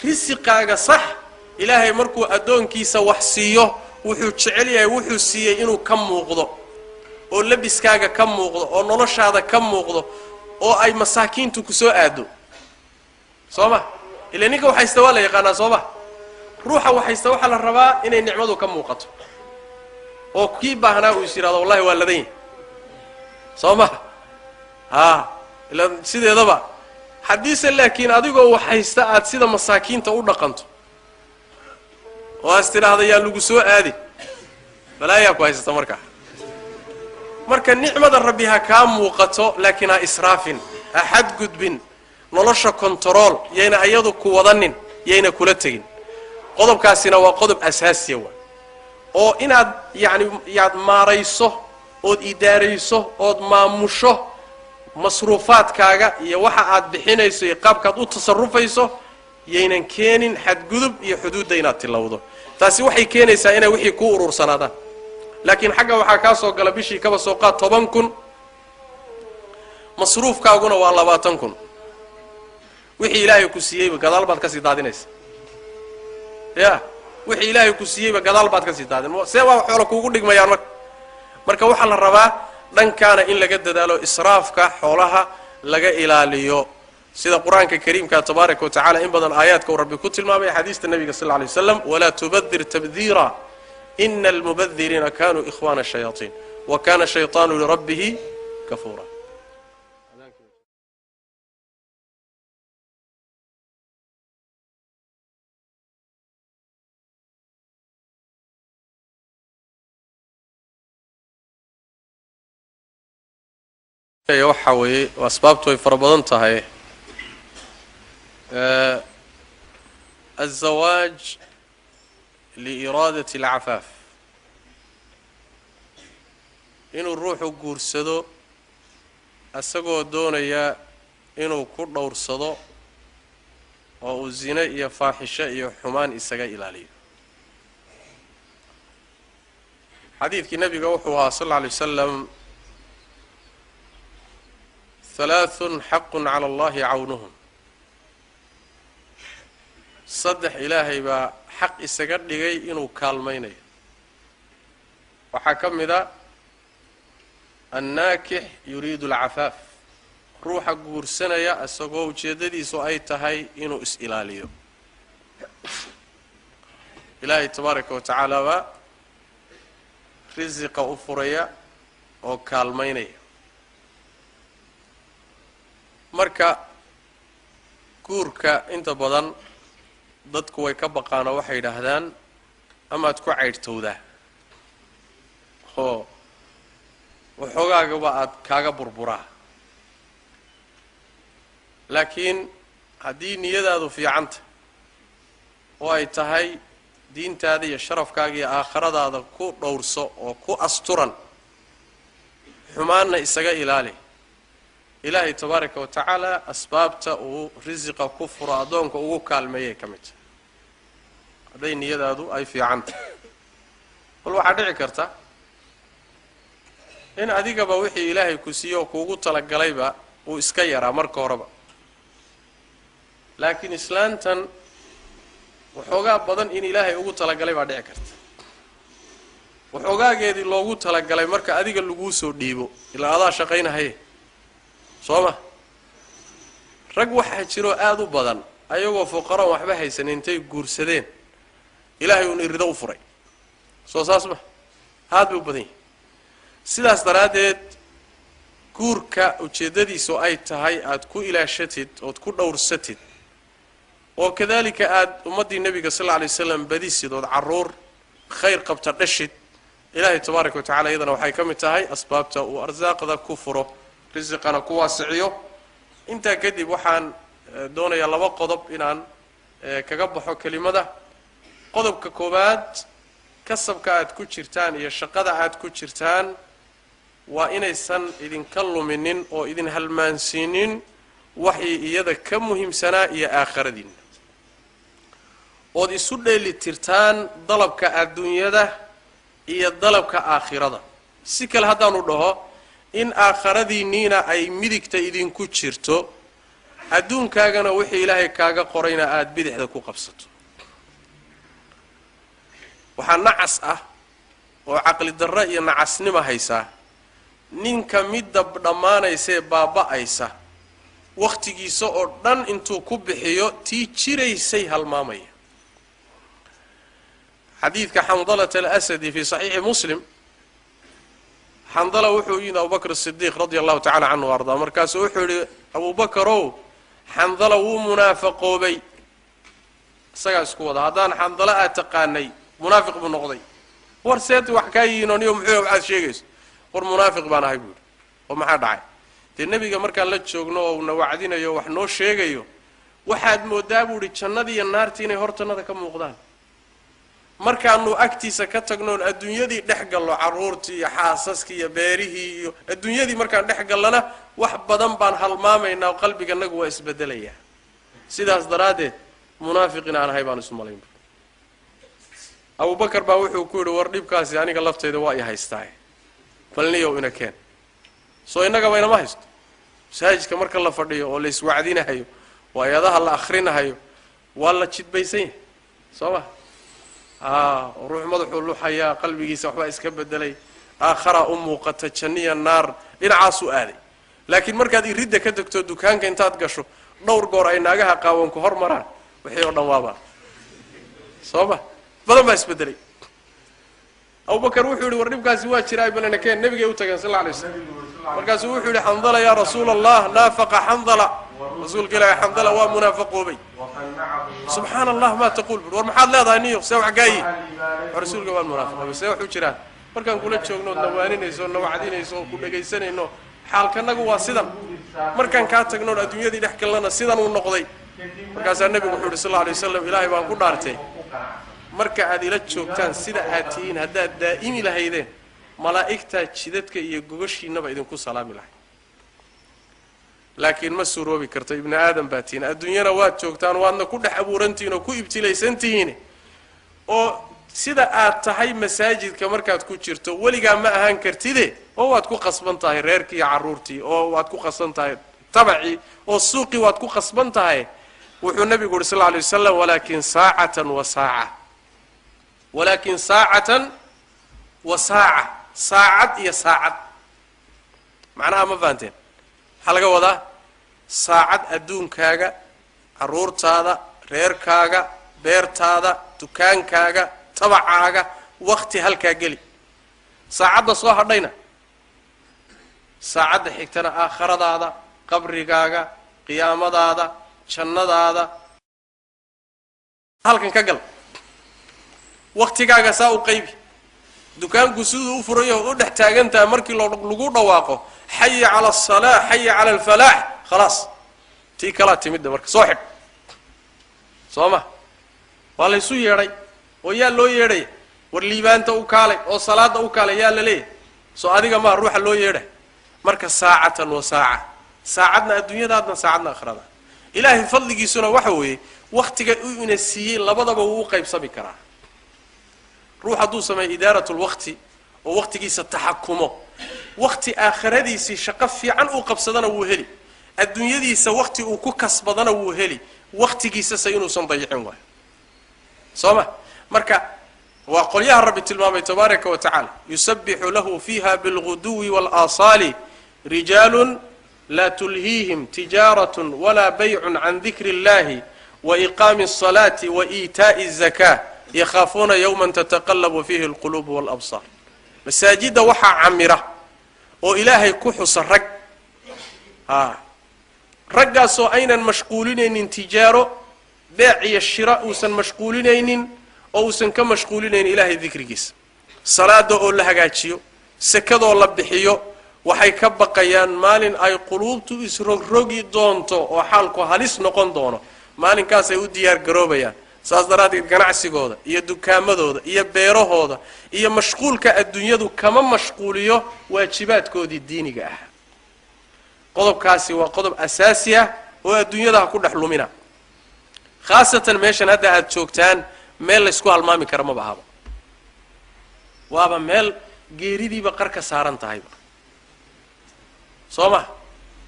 risiqaaga sax. Ilaahay markuu addoonkiisa wax siiyo wuxuu jecel yahay wuxuu siiyey inuu ka muuqdo, oo labiskaaga ka muuqdo, oo noloshaada ka muuqdo, oo ay masaakiintu ku soo aado. Soo ma ila ninka waxaysta waa la yaqaanaa, soo ma? Ruuxa waxaysta waxaa la rabaa inay nicmadu ka muuqato, oo kii baahnaa uu is yidhahdo wallahi waa ladan yahay. Soo ma haa ila sideedaba haddiise laakiin adigoo waxhaysta aad sida masaakiinta u dhaqanto oo aas tidhaahda yaa lagu soo aadi, balaayaa ku haysata. Markaa marka nicmada rabbi ha kaa muuqato, laakiin ha israafin, ha xadgudbin, nolosha kontarool, yayna iyadu ku wadanin, yayna kula tegin. Qodobkaasina waa qodob asaasiya waa oo inaad yacni yaad maarayso ood idaarayso ood maamusho masruufaadkaaga iyo waxa aad bixinayso iyo qaabkaad u tasarufayso, yaynan keenin xadgudub iyo xuduudda inaad tilowdo. Taasi waxay keenaysaa inay wixii kuu uruursanaadaan. Laakiin xagga waxaa kaa soo gala bishii kaba soo qaad 10,000, masruufkaaguna waa 20,000. Wixii ilaahay ku siiyeyba gadaal baad kasii daadinaysa. Ya wixii ilaahay ku siiyeyba gadaal baad kasii daadin, see waa xoolo kuugu dhigmayaan. Marka waxaa la rabaa dhankaana in laga dadaalo, israafka xoolaha laga ilaaliyo, sida qur-aanka kariimka tabaaraka wa tacala in badan aayaadka uu rabbi ku tilmaamay, axaadiista nabiga sal lla alay waslam: walaa tubadir tabdiira, Ina almubadiriina kanuu ikhwana shayaatiin wa kana shaytaanu lirabbihi kafuura. Waxaa weeye asbaabtu way fara badan tahay. Aلzawaaj liiraadati alcafaaf, inuu ruuxu guursado isagoo doonaya inuu ku dhowrsado oo uu zine iyo faaxisho iyo xumaan isaga ilaaliyo. Xadiidkii nabiga wuxuu ahaa sal alla alay wasalam: halaathun xaqun cala allahi cawnuhum, saddex ilaahay baa xaq isaga dhigay inuu kaalmaynayo. Waxaa ka mid a annaakix yuriidu alcafaaf, ruuxa guursanaya isagoo ujeeddadiisu ay tahay inuu is-ilaaliyo. Ilaahay tabaaraka wa tacaala baa risiqa u furaya oo kaalmaynaya. Marka guurka inta badan dadku way ka baqaan oo waxay yidhaahdaan amaad ku caydhtowdaa oo waxoogaagaba aad kaaga burburaa. Laakiin haddii niyadaadu fiicanta oo ay tahay diintaada iyo sharafkaaga iyo aakhiradaada ku dhowrso oo ku asturan, xumaanna isaga ilaali, ilaahay tabaaraka wa tacaala asbaabta uu risiqa ku furo addoonka ugu kaalmeeyay ka mid tahay hadday niyadaadu ay fiican tahay. Bal waxaa dhici karta in adigaba wixii ilaahay ku siiyo oo kuugu talagalayba uu iska yaraa marka horeba, laakiin islaantan waxoogaa badan in ilaahay ugu talagalay baa dhici karta. Waxoogaageedii loogu talagalay marka adiga laguu soo dhiibo, ilaa adaa shaqaynahaye, soo ma? Rag waxaa jiroo aada u badan ayagoo fuqaroon waxba haysan intay guursadeen ilaahay uun irido u furay. Soo saas ma? Aad bay u badan yihin. Sidaas daraaddeed guurka ujeeddadiisu ay tahay aada ku ilaashatid ood ku dhowrsatid, oo kadalika aada ummaddii nebiga sal alla alay waslam badisid ood carruur khayr qabta dhashid, ilaahay tabaaraka wa tacala iyadana waxay ka mid tahay asbaabta uu arsaaqda ku furo, risiqana ku waasiciyo. Intaa kadib waxaan doonayaa laba qodob inaan kaga baxo kelimada. Qodobka koowaad, kasabka aad ku jirtaan iyo shaqada aad ku jirtaan waa inaysan idinka luminin oo idin halmaansiinin waxay iyada ka muhiimsanaa iyo aakhiradiinna, ood isu dheeli tirtaan dalabka adduunyada iyo dalabka aakhirada. Si kale haddaanu dhaho, in aakhiradiinniina ay midigta idinku jirto, adduunkaagana wixii ilaahay kaaga qorayna aada bidixda ku qabsato. Waxaa nacas ah oo caqli darro iyo nacasnima haysaa ninka midda dhammaanaysee baaba'aysa wakhtigiisa oo dhan intuu ku bixiyo tii jiraysay halmaamaya. Xadiidka Xandalata alasadi fii saxiixi Muslim, Xandala wuxuu yidhi Abubakr Asidiiq radia allahu tacala canhu wa ardaa, markaasuu wuxuu yidhi: Abubakarow, Xandala wuu munaafaqoobay. Isagaa isku wada, haddaan Xandala aad taqaanay munaafiq buu noqday. War seeti wax kaa yihiin oniyo muxuu waxaad sheegayso? War munaafiq baan ahay, buu yidhi. Oo maxaa dhacay? Dee nebiga markaan la joogno oo una wacdinayo wax noo sheegayo, waxaad moodaa, buu idhi, jannadii iyo naartii inay hortannada ka muuqdaan. Markaanu agtiisa ka tagnoon adduunyadii dhex gallo, carruurtii iyo xaasaskii iyo beerihii iyo adduunyadii markaan dhex gallana, wax badan baan halmaamaynaa oo qalbiganagu waa isbedelayaa. Sidaas daraaddeed munaafiq in aan ahay baan isu malayn. Abubakar baa wuxuu ku yidhi: war dhibkaasi aniga laftayda waa i haystaa, balniyow ina keen. Soo innagaba inama haysto? Masaajidka marka la fadhiyo oo la iswacdinahayo oo ayadaha la akhrinahayo, waa la jidbaysan yahay, soo ma? A ruux madaxuu luxayaa, qalbigiisa waxbaa iska bedelay, aakharaa u muuqata, janniya naar dhinacaasuu aaday. Laakiin markaad iridda ka degto, dukaanka intaad gasho, dhowr goor ay naagaha qaawanku hor maraan, wixii oo dhan waabaa, soo ma? Badan baa isbedelay. Abubakar wuxuu yidhi war dhibkaasi waa jiraa balana keen. Nabigay u tageen sal alla alay waslam. Markaasuu wuxuu yidhi Xandala yaa rasuula allah, naafaqa Xandala, rasuulka ilaahi Xandala waa munaafaqoobay. Subxaana allah, maa taquul bui, war maxaad leedahay niyo, see wax gaayi? Rasuulka waan munaafaqoobay, see wax u jiraan? Markaan kula joogno ood nawaaninayso, na wacdinayso oo ku dhegaysanayno, xaalkanagu waa sidan, markaan kaa tagnoon adduunyadii dhex galnana sidan uu noqday. Markaasaa nebigu wuxuu yidhi sal alla alay wasalam, ilaahay baan ku dhaartay, marka aad ila joogtaan sida aad tihiin haddaad daa'imi lahaydeen, malaa'igtaa jidadka iyo gogashiinaba idinku salaami lahay. Laakiin ma suuroobi karto, ibni aadam baa tihiin, adduunyana waad joogtaan, waadna ku dhex abuurantihiin oo ku ibtilaysan tihiin, oo sida aad tahay masaajidka markaad ku jirto weligaa ma ahaan kartide, oo waad ku qasban tahay reerkii iyo carruurtii, oo waad ku qasban tahay tabacii, oo suuqii waad ku qasban tahay. Wuxuu nabigu uhi sal lla alay wasalam, walaakin saacatan wa saaca, walaakin saacatan wa saaca, saacad iyo saacad. Macnaha ma fahanteen? Maxaa laga wadaa? Saacad adduunkaaga, carruurtaada, reerkaaga, beertaada, dukaankaaga, tabacaaga, wakti halkaa geli. Saacadda soo hadhayna, saacadda xigtana aakhiradaada, qabrigaaga, qiyaamadaada, jannadaada halkan ka gal. Waktigaaga saa u qaybi. Dukaanku siduu u furayo u dhex taagan tahay, markii lagu dhawaaqo xaya cala asalaa, xaya cala alfalaax, khalaas, tii kalaa timidda marka soo xidh. Soo ma waa laysu yeedhay oo yaa loo yeedhaya? War liibaanta u kaalay oo salaada u kaalay yaa la leeyahay? Soo adiga maa ruuxa loo yeedhay? Marka saacatan wa saaca, saacadna adduunyadaadna, saacadna aakhirada. Ilaahay fadligiisuna waxa weeye waktiga uu ina siiyey labadaba wuu u qaybsami karaa. Ruux hadduu sameeyo idaarat lwaqti oo waqtigiisa taxakumo, waqti aakhiradiisii shaqo fiican uu qabsadana wuu heli, adduunyadiisa waqti uu ku kasbadana wuu heli. Waqtigiisase inuusan dayicin waayo. Soo ma marka waa qolyaha Rabbi tilmaamay tabaaraka wa tacaala, yusabixu lahu fiiha bilguduwi waalaasaali rijaalun laa tulhiihim tijaaratun walaa baycun can dikri illahi wa iqaami الsalaati wa iitaa'i الzakaa yakhaafuuna yowman tataqallabu fiihi alquluubu walabsaar. Masaajidda waxaa camira oo ilaahay ku xusa rag, a raggaasoo aynan mashquulinaynin tijaaro, beec iyo shira uusan mashquulinaynin oo uusan ka mashquulinaynin ilaahay dikrigiisa, salaada oo la hagaajiyo, sekadoo la bixiyo. Waxay ka baqayaan maalin ay quluubtu isrogrogi doonto oo xaalku halis noqon doono. Maalinkaasay u diyaar garoobayaan. Saas daraaddeed ganacsigooda iyo dukaamadooda iyo beerahooda iyo mashquulka adduunyadu kama mashquuliyo waajibaadkoodii diiniga ah. Qodobkaasi waa qodob asaasi ah oo adduunyada ha ku dhex lumina, khaasatan meeshan hadda aada joogtaan. Meel laysku halmaami kara maba ahaba, waaba meel geeridiiba qar ka saaran tahayba. Soo ma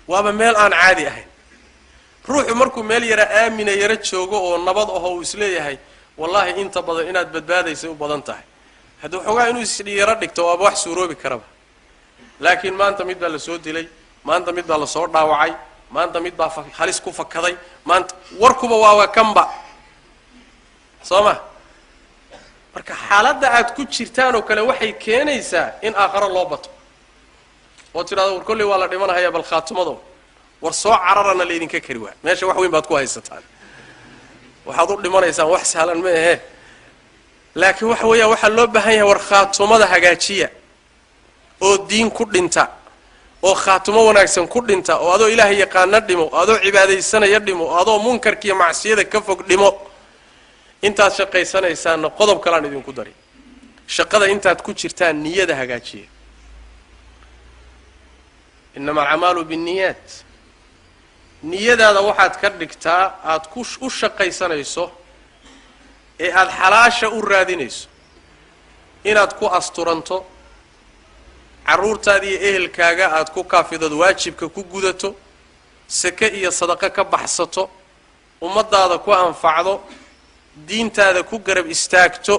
waaba meel aan caadi ahayn? Ruuxu markuu meel yara aamina yaro joogo oo nabad aho uu isleeyahay wallaahi inta badan inaad badbaadaysay u badan tahay, haddii waxoogaa inuu isyaro dhigto waaba wax suuroobi karaba. Laakiin maanta mid baa la soo dilay, maanta mid baa lasoo dhaawacay, maanta mid baa halis ku fakaday, maanta warkuba waaba kanba. Soo ma marka xaaladda aad ku jirtaan oo kale waxay keenaysaa in aakharo loo bato oo tidhahdo war kolley waa la dhimanahaya, bal khaatumado war soo cararana laydinka kari waa. Meesha wax weyn baad ku haysataan, waxaad u dhimanaysaan wax sahlan ma ahee. Laakiin waxa weeyaan waxaa loo baahan yahay war khaatumada hagaajiya oo diin ku dhinta oo khaatumo wanaagsan ku dhinta, oo adoo ilaahay yaqaano dhimo, oo adoo cibaadaysanaya dhimo, oo adoo munkarkiiyo macsiyada ka fog dhimo. Intaad shaqaysanaysaanna qodob kalaan idinku dari: shaqada intaad ku jirtaan niyada hagaajiya. Innama alacmaalu binniyaat. Niyadaada waxaad ka dhigtaa aada ku u shaqaysanayso ee aada xalaasha u raadinayso inaad ku asturanto, carruurtaada iyo ehelkaaga aada ku kaafidood, waajibka ku gudato, seke iyo sadaqo ka baxsato, ummaddaada ku anfacdo, diintaada ku garab istaagto.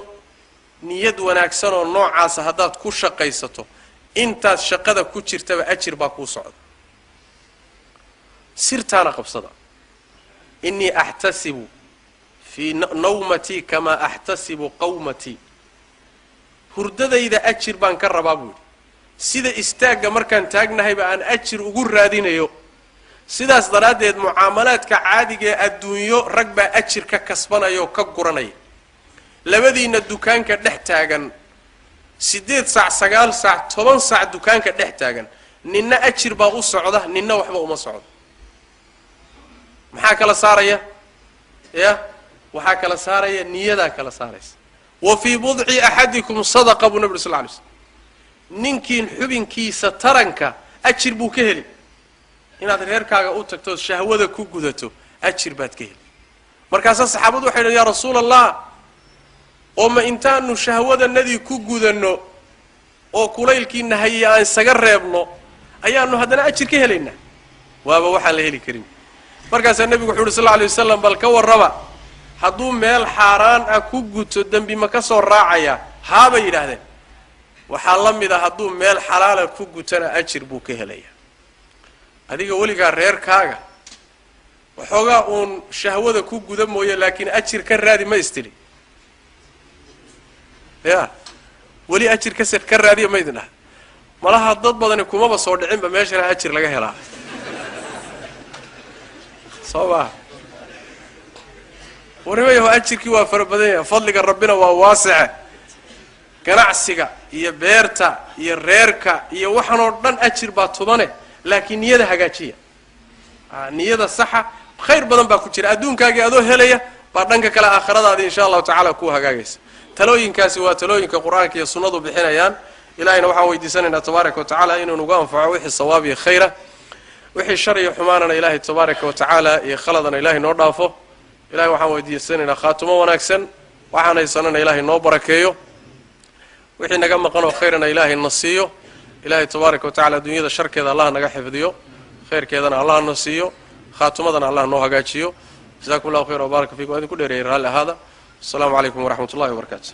Niyad wanaagsan oo noocaasa haddaad ku shaqaysato, intaad shaqada ku jirtaba ajir baa kuu socda. Sirtaana qabsada: innii axtasibu fii nawmatii kamaa axtasibu qawmatii. Hurdadayda ajir baan ka rabaa buu yidhi. Sida istaagga markaan taagnahayba aan ajir ugu raadinayo, sidaas daraaddeed mucaamalaadka caadiga ee adduunyo rag baa ajir ka kasbanaya oo ka guranaya. Labadiinna dukaanka dhex taagan 8 saac, 9 saac, 10 saac dukaanka dhex taagan, ninna ajir baa u socda, ninna waxba uma socdo. Maxaa kala saaraya? Ya, waxaa kala saaraya niyadaa kala saaraysa. Wa fii budci axadikum sadaqa buu nabi sal lla alay slam. Ninkiin xubinkiisa taranka ajir buu ka heli. Inaad reerkaaga u tagto shahwada ku gudato ajir baad ka heli. Markaasaa saxaabadu waxay dhaheen, yaa rasuul allah, oo ma intaanu shahwadanadii ku gudanno oo kulaylkiina hayay aan isaga reebno ayaanu haddana ajir ka helaynaa? Waaba waxaan la heli karin. Markaasaa nebigu wuxu uhi sal alla alay wasalam, bal ka warraba hadduu meel xaaraan ah ku guto dembi ma ka soo raacaya? Haabay yidhaahdeen. Waxaa la mid a hadduu meel xalaala ku gutana ajir buu ka helaya. Adiga weligaa reerkaaga waxoogaa uun shahwada ku guda mooye, laakiin ajir ka raadi ma istidhi? Ya, weli ajir ka raadiya ma idin dhaha? Malaha dad badani kumaba soo dhicinba meeshana ajir laga helaa, soo maa? Warnimayahu, ajirkii waa fara badan yahay, fadliga rabbina waa waasice. Ganacsiga iyo beerta iyo reerka iyo waxaan oo dhan ajir baa tubane, laakiin niyada hagaajiya, niyada saxa, khayr badan baa ku jira. Adduunkaagii adoo helaya baa dhanka kale aakhiradaadi insha allahu tacala kuu hagaagaysa. Talooyinkaasi waa talooyinka Qur-aanka iyo sunnadu bixinayaan. Ilahayna waxaan weydiisanaynaa tabaaraka wa tacaala inuu nagu anfaco wixii sawaab iyo khayra, wixii shar iyo xumaanana Ilaahay tabaaraka wa tacaala iyo khaladana Ilahay noo dhaafo. Ilahay waxaan weydiisanaynaa khaatumo wanaagsan, waxaan haysanana Ilaahay noo barakeeyo, wixii naga maqanoo khayrana Ilaahay na siiyo. Ilahay tabaaraka wa tacala adduunyada sharkeeda Allah naga xifdiyo, khayrkeedana Allah na siiyo, khaatumadana Allah noo hagaajiyo. Jazakum allahu khayr wa baraka fikum. Waa idinku dheereeyay, raalli ahaada. Asalaamu calaykum waraxmat ullahi wabarakaatu.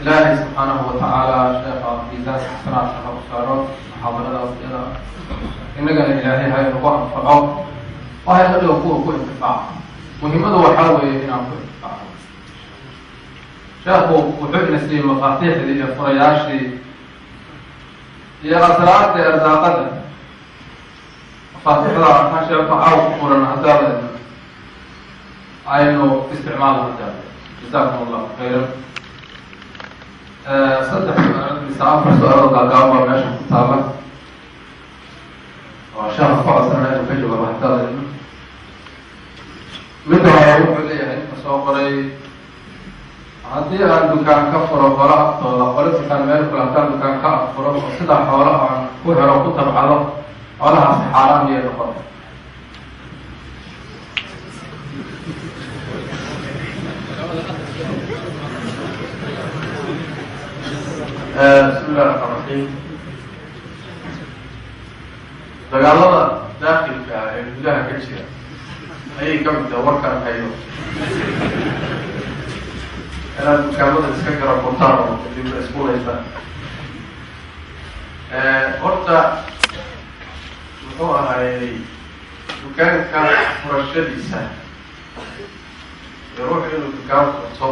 Ilaahay subxaanahu watacaala sheekha miisaanka xasanaadka ha u saaro muxaadaradaas iyada, innagana Ilaahay ha inagu anfaco, waxay ka dhigo kuwa ku intifaaca. Muhiimadu waxaa weeye inaan ku intifaaco. Sheekhu wuxuu ina siiyey mafaatiixdii iyo furayaashii iyo asraarta arsaaqada. Mafaatixda ka sheeko caaw ku furan haddaada aynu isticmaalno haddaada. Jazaakum allahu khayran. Saddex su-aalood mise afar su-aalood gaagaaban baa meesha ku taala oo sheekha ku codsanana inuu ka jawaabo haddaada. Midda hore wuxuu leeyahay ninka soo qoray: haddii aan dukaan ka furo qolo agtooda, qolo dukaan meel kule haddaan dukaan ka afuro oo sidaa xoolo aan ku helo ku tabcado, xoolahaasi xaaraan miyay noqon? Bismi illahi raxmaan raxiim. Dagaalada daakilka ah ee gudaha ka jira ayay ka mid tahay warkaan hayo inaad dukaamada iska gara furtaan oo kadibna isku laysaan. Horta muxuu ahaayey dukaanka furashadiisa iyo ruuxu inuu dukaan furto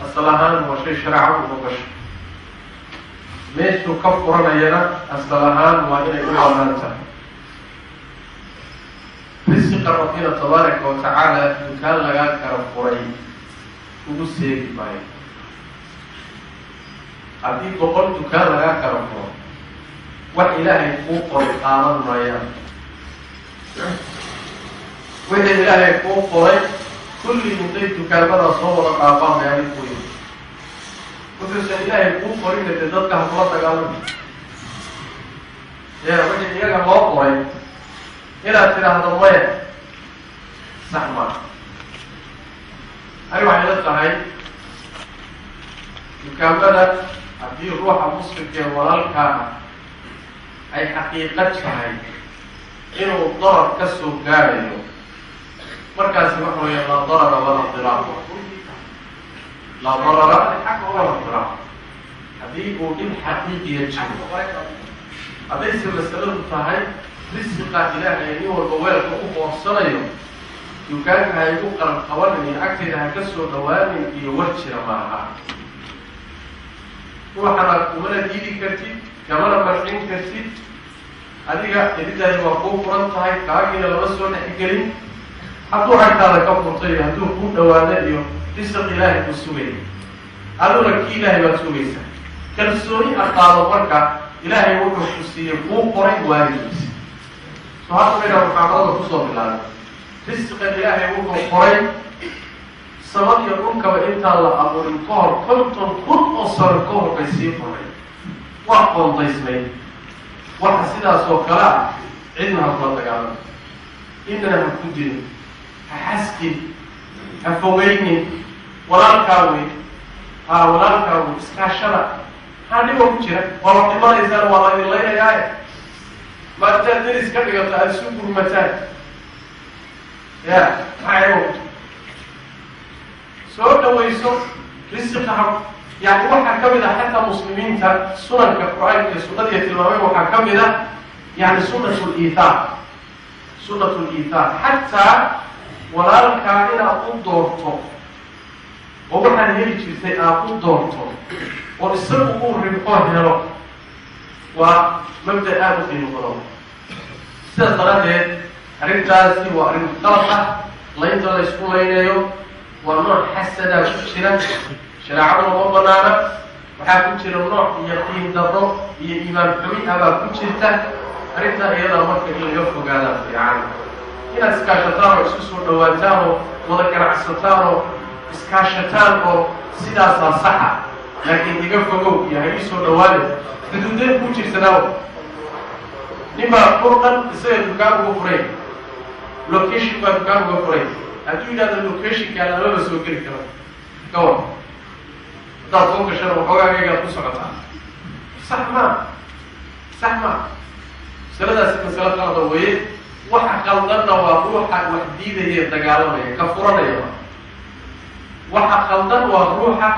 asal ahaan waa shay shareecadu u gasho. Meeshuu ka furanayana asal ahaan waa inay u banaan tahay. Risiqa rabbina tabaaraka wa tacaala dukaan lagaa kala furay ugu seegi maayo. Haddii 100 dukaan lagaa kala furo, wax Ilaahay kuu qoray qaadan maayaan. Wixii Ilaahay kuu qoray kulli intay dukaamadaa soo wada dhaafaan bay adig ku yimi. Wuxuusan Ilaahay kuu qorina dee dadka ha kula dagaalami. Ya, wixii iyaga loo qoray inaad tidhaahdo maya, sax maa. Ani waxay la tahay dukaamada haddii ruuxa muslimka ee walaalkaa ah ay xaqiiqad tahay inuu darar ka soo gaarayo, markaasi waxa weeye laa darara walaa diraar, laa darara walaa diraar. Haddii uu dhib xaqiiqiya jiro. Haddayse masaladu tahay risiqa Ilaahay nin walba weelka u qoorsanayo, dukaanka ha igu qarab qabanin iyo agtayda ha ka soo dhawaanin iyo war jira maaha. Ruuxana kumana diidi kartid, kamana marcin kartid. Adiga iridaadi waa kuu furan tahay, kaagiina lama soo dhexgelin. Hadduu agtaada ka furtay iyo hadduu kuu dhawaado iyo risiq Ilaahay kuu sugaya, aduna kii Ilaahay baad sugaysaa. Kalsooni aqaado marka Ilaahay wuxuu ku siiyey kuu qoray waaligiisa. Soo hadda maynaa muxaadarada kusoo bilaabay risiqan Ilaahay wuxuu qoray samad iyo dhulkaba intaan la abuurin ka hor, 50,000 oo sano ka hor bay sii qoray, waa qoondaysmay. Waxa sidaas oo kale ah cidna ha kula dagaalamo, innana ha ku dilin, ha xasdin, ha fogeynin. Walaalkaa wey, ha walaalkaa wey, iskaashada. Maxaa dhibo ku jira? Waa la dhimanaysaan, waa la idin laynayaaye, ma intaad deris ka dhigato aada isu gurmataan ya? Maxaa dhibo ku jira? Soo dhawayso risiqa ha. Yani waxaa ka mid ah xataa muslimiinta sunanka Qur-aanka iyo sunnadiiyo tilmaamay, waxaa ka mid ah yani sunnat liithaar, sunnat liithaar. Xataa walaalkaa inaad u doorto oo waxaad heli jirtay aad u doorto oo isagu uu ribxo helo, waa mabda aada u qiimo badan. Sidaas daraaddeed arrintaasi waa arrin qalad ah. Laynta la ysku laynayo waa nooc xasadaa ku jira, shareecaduna ma banaana. Waxaa ku jira nooc yaqiin darro iyo iimaan xumi abaa ku jirta arrintaa iyadaa. Marka in laga fogaadaa fiican, inaad iskaashataan oo isu soo dhawaataan oo wada ganacsataan oo iskaashataan oo sidaasaa saxa. Laakiin iga fogow iyo ha ii soo dhawaane, xuduudeen kuu jirsanaawo. Nin baa dhul dhan isaga dukaan uga furay, location baa dukaan uga furay. Hadduu yidhahdo locationkaa lamaba soo geli karo, gawar haddaad soo gashana waxoogaagaygaad ku socotaa, sax maa? Sax maa. Masaladaasi masalo qalada weeye. Waxa qaldanna waa ruuxa wax diidaya, dagaalamaya, ka furanaya. Waxa khaldan waa ruuxa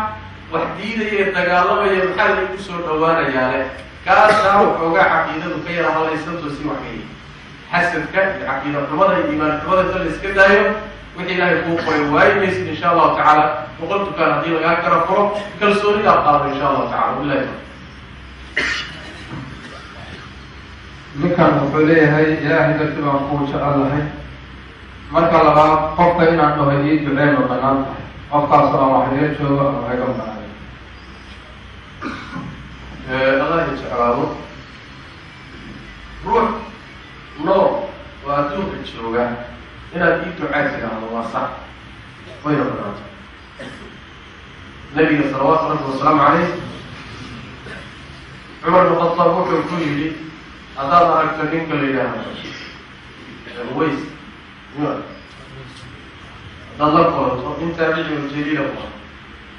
wax diidaya, dagaalamaya, maxaa laigu soo dhawaanayaale. Kaasaa waxoogaa caqiidadu ka yara halaysanto si wax ka yihi. Xasadka iyo caqiida xumada iyo iimaan xumada inta la iska daayo, wixii Ilaahay kuu qoray waayi maysid, insha Allahu tacaala. 100 dukaan haddii lagaa kala furo, kalsoonidaa qaado, insha Allahu tacala. Wabilahi tawfiiq. Ninkan wuxuu leeyahay: Ilaahay darti baan kuu jecelahay. Marka labaad, qofka inaan dhaho ii ducee ma banaan tahay, qofkaasoo ama wax iga joogo ama wax iga maqnayo? Allah i jeclaado, ruux nool oo adduunka jooga inaad ii ducaa tiraahdo waa sax, wayna banaanta. Nabiga salawaatu rabbi wasalaamu caleyh, Cumar bn Khataab wuxuu ku yidhi: haddaad aragto ninka la yidhaahdo Uways, haddaad la kulanto, in taabici oo jaliila ku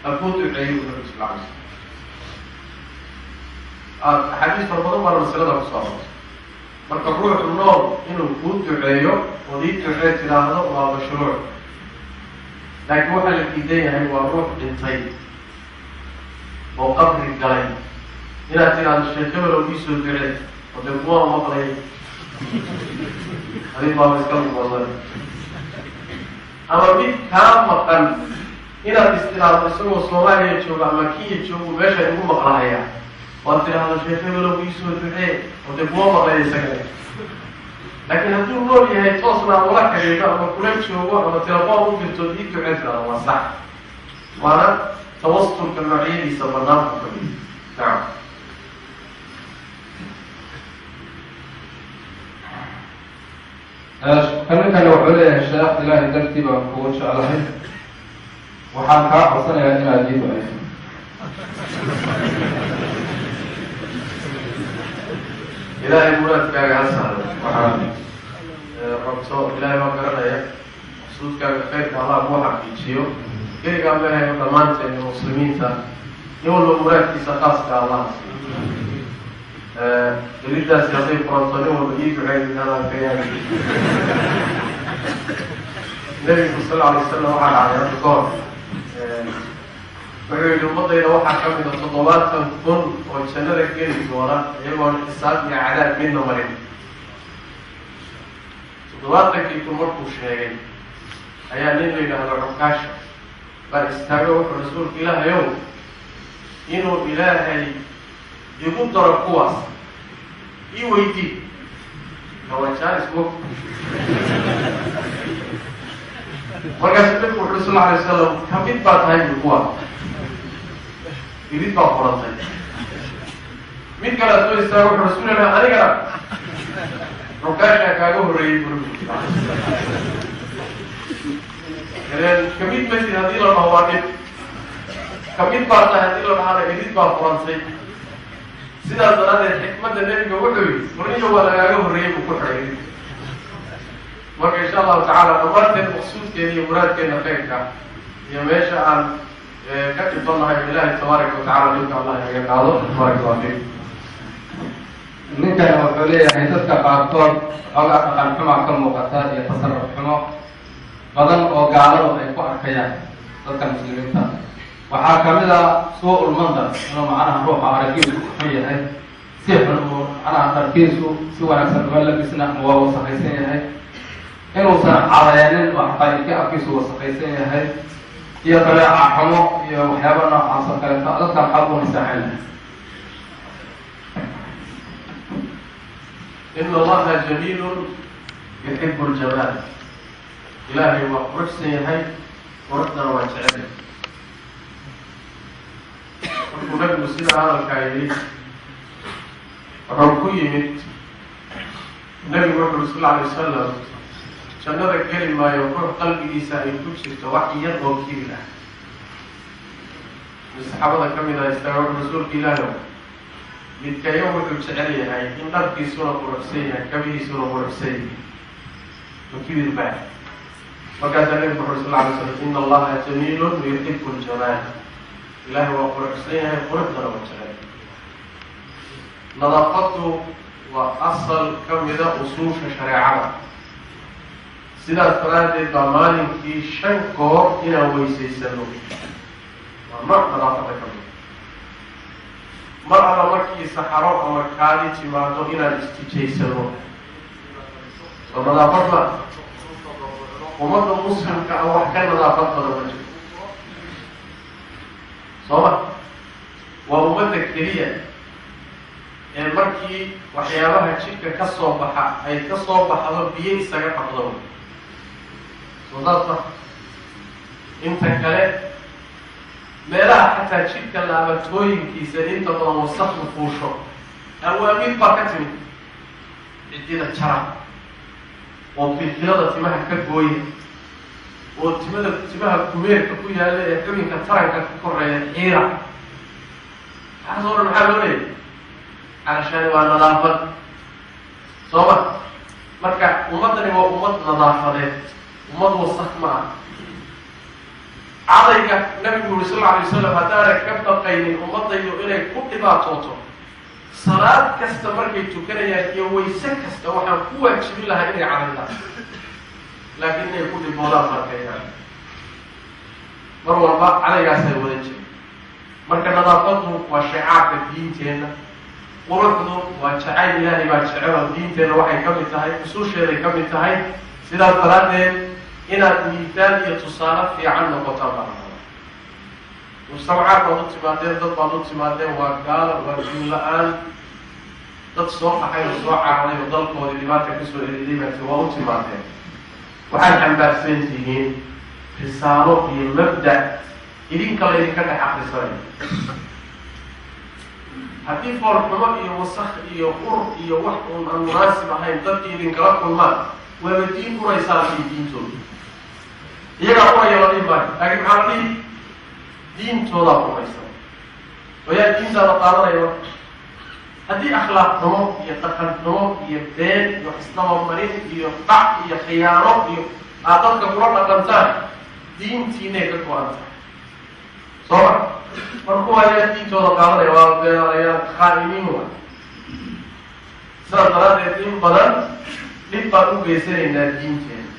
ha kuu duceeyo, bu Nabi sal alay slam. Axaadiis fara badan baana masalada kusoo aroortay. Marka ruux nool inuu kuu duceeyo ood ii ducee tiraahdo waa mashruuc, laakiin waxaa la diidan yahay waa ruux dhintay oo qabri galay inaad tiraahdo sheekh hebel oo iisoo ducee, oo dee kuwaa maqlay, adig baaba iska luqoodan. Ama mid kaa maqan inaad istiraahdo isagoo Soomaaliya jooga ama Kenya joogo meesha igu maqlahaya, waad tiraahdo sheekh hebelow iisoo ducee, oo dee kuwa maqlaya isaga. Laakiin hadduu nool yahay, toosna aan ula xidhiidho ama kula joogo ama telefoon u dirto ii ducee tiraahdo, waa sax, waana tawasulka noocyadiisa banaanku ka mid. Nacam. Kan ninkani wuxuu leeyahay: sheekh, Ilaahay dartii baan kugu jeclahay, waxaan kaa codsanayaa inaad ii duceyso. Ilaahay muraadkaaga ha sahlo. Waxaad rabto Ilaahay baa garanaya. Maqsuudkaaga khayrka Allah kuu xaqiijiyo. Keligaa mehayo, dhammaanteen muslimiinta nin walba muraadkiisa khaaska Allah siiyo. Daliildaasi hadday furanto, nin walba ii duceey anaan ka yaabay. Nabigu sal alay wasalam waxaa dhacday hadda ka hor Wuxuu yidhi ummadayda waxaa ka mida 70,000 oo jannada geli doona iyagoon xisaab iyo cadaab midna marin. 70kii kun markuu sheegay ayaa nin la yidhaahdo Cukaasha baa istaago, wuxuu: "Rasuulka Ilaahayow, inuu Ilaahay igu daro kuwaas ii weydii." Waa jaanis mo. Markaasuu nabigu wuxu sal alay wasalam: "Kamid baa tahay bu kuwa, irid baa furantay." Mid kalea soo istaago, wuxuu: "Rasuul Ilah, anigana." Cukaashaa kaaga horreeyey bu nabigu. Ileen kamid masid haddii la dhaho waa dhib, kamid baa tahay haddii la dhahana irid baa furantay. Sidaas daraaddeed xikmadda nebiga wuxuu yihi: "Warniyo, waa lagaaga horreeyey," buu ku xidhay irid. Marka insha allahu tacaala dhammaanteen maqsuudkeena iyo muraadkeena khayrka iyo meesha aan ka dhibannahay, Ilaahay tabaaraka watacala dhibka Allah inaga qaado. Baaraka Allah fiik. Ninkani wuxuu leeyahay, dadka qaarkood xoogaa dhaqan xumaa ka muuqata iyo tasarruf xumo badan oo gaaladu ay ku arkayaan dadka muslimiinta. Waxaa kamid a سوء المنظر, inuu macnaha ruuxa aragiisu xun yahay, si xun uu macnaha dharkiisu si wanaagsan uma labisna ama waa wasaqaysan yahay, inuusan cadaynin oo xataa ilka afkiisu wasaqaysan yahay, iyo dabeeca xumo iyo waxyaaba noocaas oo kaleeto. Dadka maxaad u naseexayn lahay? إن الله جميل يحب الجمال. Ilaahay waa quruxsan yahay, quruxdana waa jecel yahay. Markuu nabigu sida hadalkaa yidhi, wuxuu ku yimid nabigu wuxu uri sal alay wasalam: "Jannada geli maayo ruux qalbigiisa ay ku jirto wax yar oo kibir ah." Mid saxaabada ka mid ah istaaga, wuxuu: "Rasuulka Ilaahi, midkayo wuxuu jecel yahay in dharkiisuna quruxsan yahay, kabihiisuna quruxsan yahay, ma kibir baa?" Markaasaa nabigu wuxu uri sal alay slam: "إن الله جميل يحب الجمال." Ilaahay waa quruxsan yahay, quruxdana waa jecel. Nadaafaddu waa asal ka mida usuusha shareecada. Sidaas daraaddeed baa maalinkii shan goor inaan weysaysano waa nooc nadaafadda ka mida. Mar alla markii saxaro ama kaadi timaado inaan istijaysano soo nadaafad ma? Ummadda muslimka ah wax ka nadaafad badan ma jirto, soo ma? Waa ummadda keliya ee markii waxyaabaha jidhka ka soo baxa ay ka soo baxdo biyo isaga dhaqdo, soo saas ma? Inta kale meelaha xataa jidhka laabatooyinkiisa inta badan wasakdu fuusho, awaamiir baa ka timid: ciddida jara oo kilkilada timaha ka gooya oo timada timaha kumeerka ku yaalla ee xubinka taranka ka koreeya xiira. Waxaas oo dhan maxaa loo leeyay? Calashaani waa nadaafad, soo ma? Marka ummaddani waa ummad nadaafadeed, ummad wasak ma ah. Cadayga nabigu yuri sal alla alay wasalam: "Haddaanay ka baqaynin ummadaydu inay ku dhibaatooto salaad kasta markay tukanayaan iyo wayse kasta, waxaan ku waajibin lahaa inay cadaydaan, laakiin inay ku dhiboodaan markayaan mar walba cadaygaasay wadan jirin." Marka nadaafaddu waa shicaarka diinteenna, quruxdu waa jacayl Ilaahay baa jecel oo diinteenna waxay ka mid tahay, usuusheeday ka mid tahay. Sidaas daraaddeed inaad miisaal iyo tusaale fiican noqotaan baa la rabaa. Mujtamacaad baad u timaadeen, dad baad u timaadeen, waa gaalo, waa diin la-aan, dad soo qaxay oo soo cararay oo dalkoodii dhibaata kasoo eriday baati waa u timaadeen. Waxaad xambaarsan tihiin risaalo iyo mabda idinka laydinka dhex akrisanayo. Haddii foolxumo iyo wasak iyo ur iyo wax uun aan munaasib ahayn dadkii idinkala kulmaan, waaba diin uraysaan iyo diintooda iyagaa uraya la dhihi maayo, laakiin maxaa la dhihi? Diintoodaa uraysa oo yaa diintaada qaadanaya? Haddii akhlaaq xumo iyo dhaqan xumo iyo been iyo isdabamarin iyo dhac iyo khiyaano iyo aad dadka kula dhaqantaan, diintiinay ka go-an tahay, soo ma? Mar kuwa ayaa diintooda qaadanaya? Waa beenaalayaal, khaa'imiin wa. Sidaas daraaddeed in badan dhib baan u geysanaynaa diinteena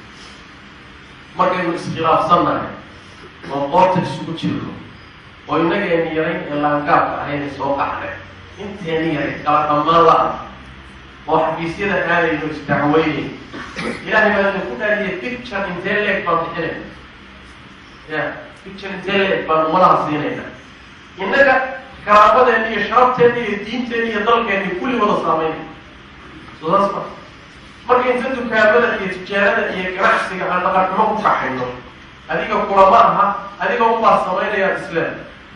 markaynu iskhilaafsannahay oo qoorta isugu jirno. Oo innageeni yarayn ee laangaabka ahayn ee soo qaxnay, inteeni yaray kala dhammaan la-ah oo xafiisyada aadayno, isdacweynay, Ilaahay baa idinku dhaariyay, picture intee leeg baan bixinayna? Ya, picture intee leeg baan ummadaha siinayna? Innaga karaamadeenni iyo sharabteenni iyo diinteenni iyo dalkeenni kulli wada saameynay. Soo saas ma marka inta dukaamada iyo tijaarada iyo ganacsiga aan dhaqanxumo ku kaxayno, adiga kulama aha, adiga unbaa samaynayaa isleem,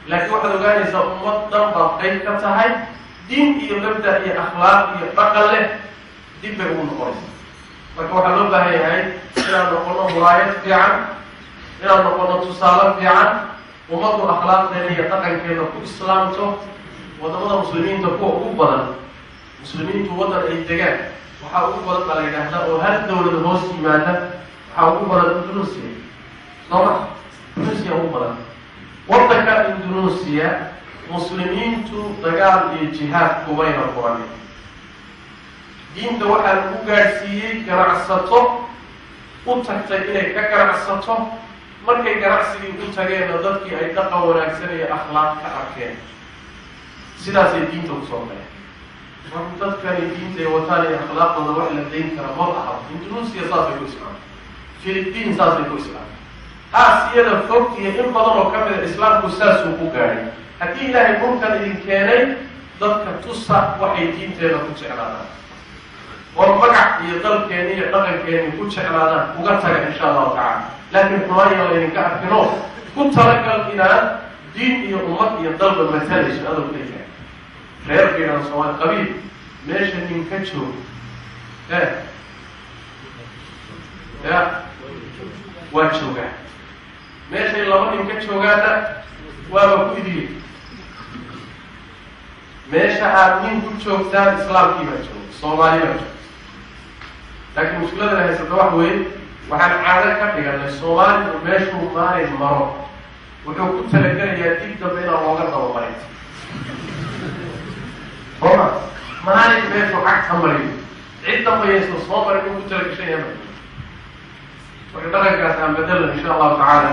laakiin waxaad ogaanaysaa ummad dhan baad qayb ka tahay, diin iyo mabda iyo akhlaaq iyo dhaqan leh, dib bay ugu noqonaysaa. Marka waxaa loo baahan yahay inaan noqono muraayad fiican, inaan noqono tusaale fiican, ummaddu akhlaaqdeeda iyo dhaqankeeda ku islaamto. Wadamada Muslimiinta kuwa ugu badan, Muslimiintu waddan ay degaan waxaa ugu badan baa la yidhaahdaa oo hal dawlad hoos yimaada, waxaa ugu badan Indonesia, soo ma? Indonesia ugu badan. Waddanka Indonesia Muslimiintu dagaal iyo jihaad kumayna furanin. Diinta waxaa lagu gaadhsiiyey ganacsato u tagtay inay ka ganacsato. Markay ganacsigii u tageenna, dadkii ay dhaqan wanaagsan iyo akhlaaq ka arkeen, sidaasay diinta kusoo galeen. Marka dadkani diintay wataan iyo akhlaaqdooda wax la dayn kara ma aha. Indonesia saasay ku islaamay, Philippine saasay ku islaamay, Aasiyada fog iyo in badan oo ka mida Islaamku saasuu ku gaadhay. Haddii Ilaahay dhulkan idin keenay, dadka tusa waxay diinteeda ku jeclaadaan oo magac iyo dalkeeni iyo dhaqankeeni ku jeclaadaan uga taga, insha Allahu tacala. Laakiin xumaanya laydinka arkino, ku talagal inaad diin iyo ummad iyo dalba matalayso adoo keligaa. Reer baydan Soomaali, qabiil meesha nin ka joogo e ya waa joogaa, meeshay laba nin ka joogaana waaba ku idili. Meesha aad nin ku joogtaan, Islaamkii baa jooga, Soomaali baa joogta. Laakiin mushkiladana haysata wax weeye, waxaan caado ka dhiganay Soomaaligu meeshuu maalin maro wuxuu ku talagelayaa dib dambe inaan looga dabamarin, sooma? Maalin meeshuu cagta mariyo, cid dambayaysa soo marin inuu ku talagashan yahay. Marka dhaqankaas aan bedelna, insha Allahu tacaala,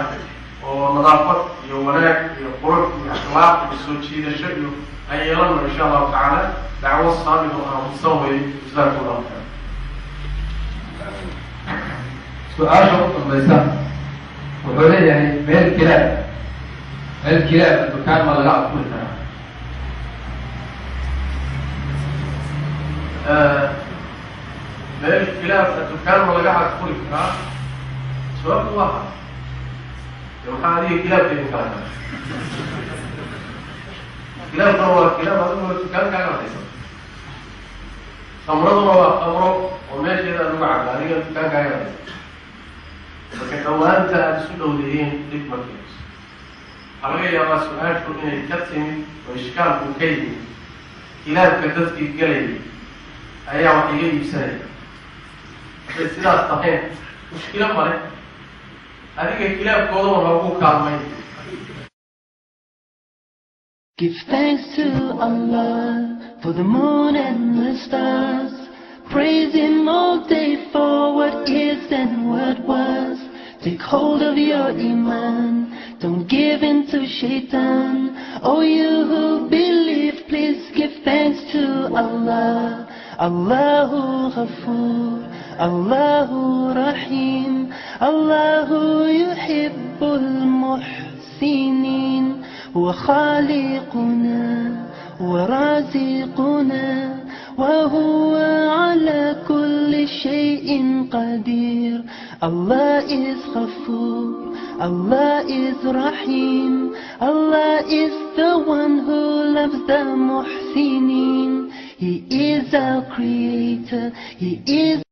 oo nadaafad iyo wanaag iyo qurux iyo akhlaaq iyo soo jiidasho iyo aan yeelano, insha Allahu tacaala. Dacwo saamid oo aamusan weeye. Jazakum Allahu khayr. Su-aasha u dambaysa wuxuu leeyahay: meel kilaab dukaan ma laga afuri karaa? Meel kilaabka dukaan ma laga afuri karaa? Sababtu waa de maxaa adiga kilaabka idin kala kala? Kilaabkuna waa kilaab, adiguna dukaankaaga haysa. Khamraduna waa khamro oo meesheeda aad uga cabda, adiga dukaankaaga haysa. Marka dhawaanta aada isu dhowdihiin dhib ma keenayso. Waxaa laga yaabaa su-aashu inay ka timid oo ishkaalku ka yimid kilaabka dadkii gelayay ayaa wax iga iibsanaya. Hadday sidaas tahayn, mushkilo male, adiga kilaabkoodaba hagu kaalmay. Give thanks to Allah for the moon and the stars. Praise Him all day for what is and what was. Take hold of your iman. Don't give in to shaitan. Oh, you who believe, please give thanks to Allah. Allahu Ghafoor, Allahu Rahim, Allahu yuhibbul muhsinin. هو خالقنا ورازقنا وهو على كل شيء قدير. Allah is Ghafoor, Allah is Rahim, Allah is the one who loves the muhsinin. He is our creator, He is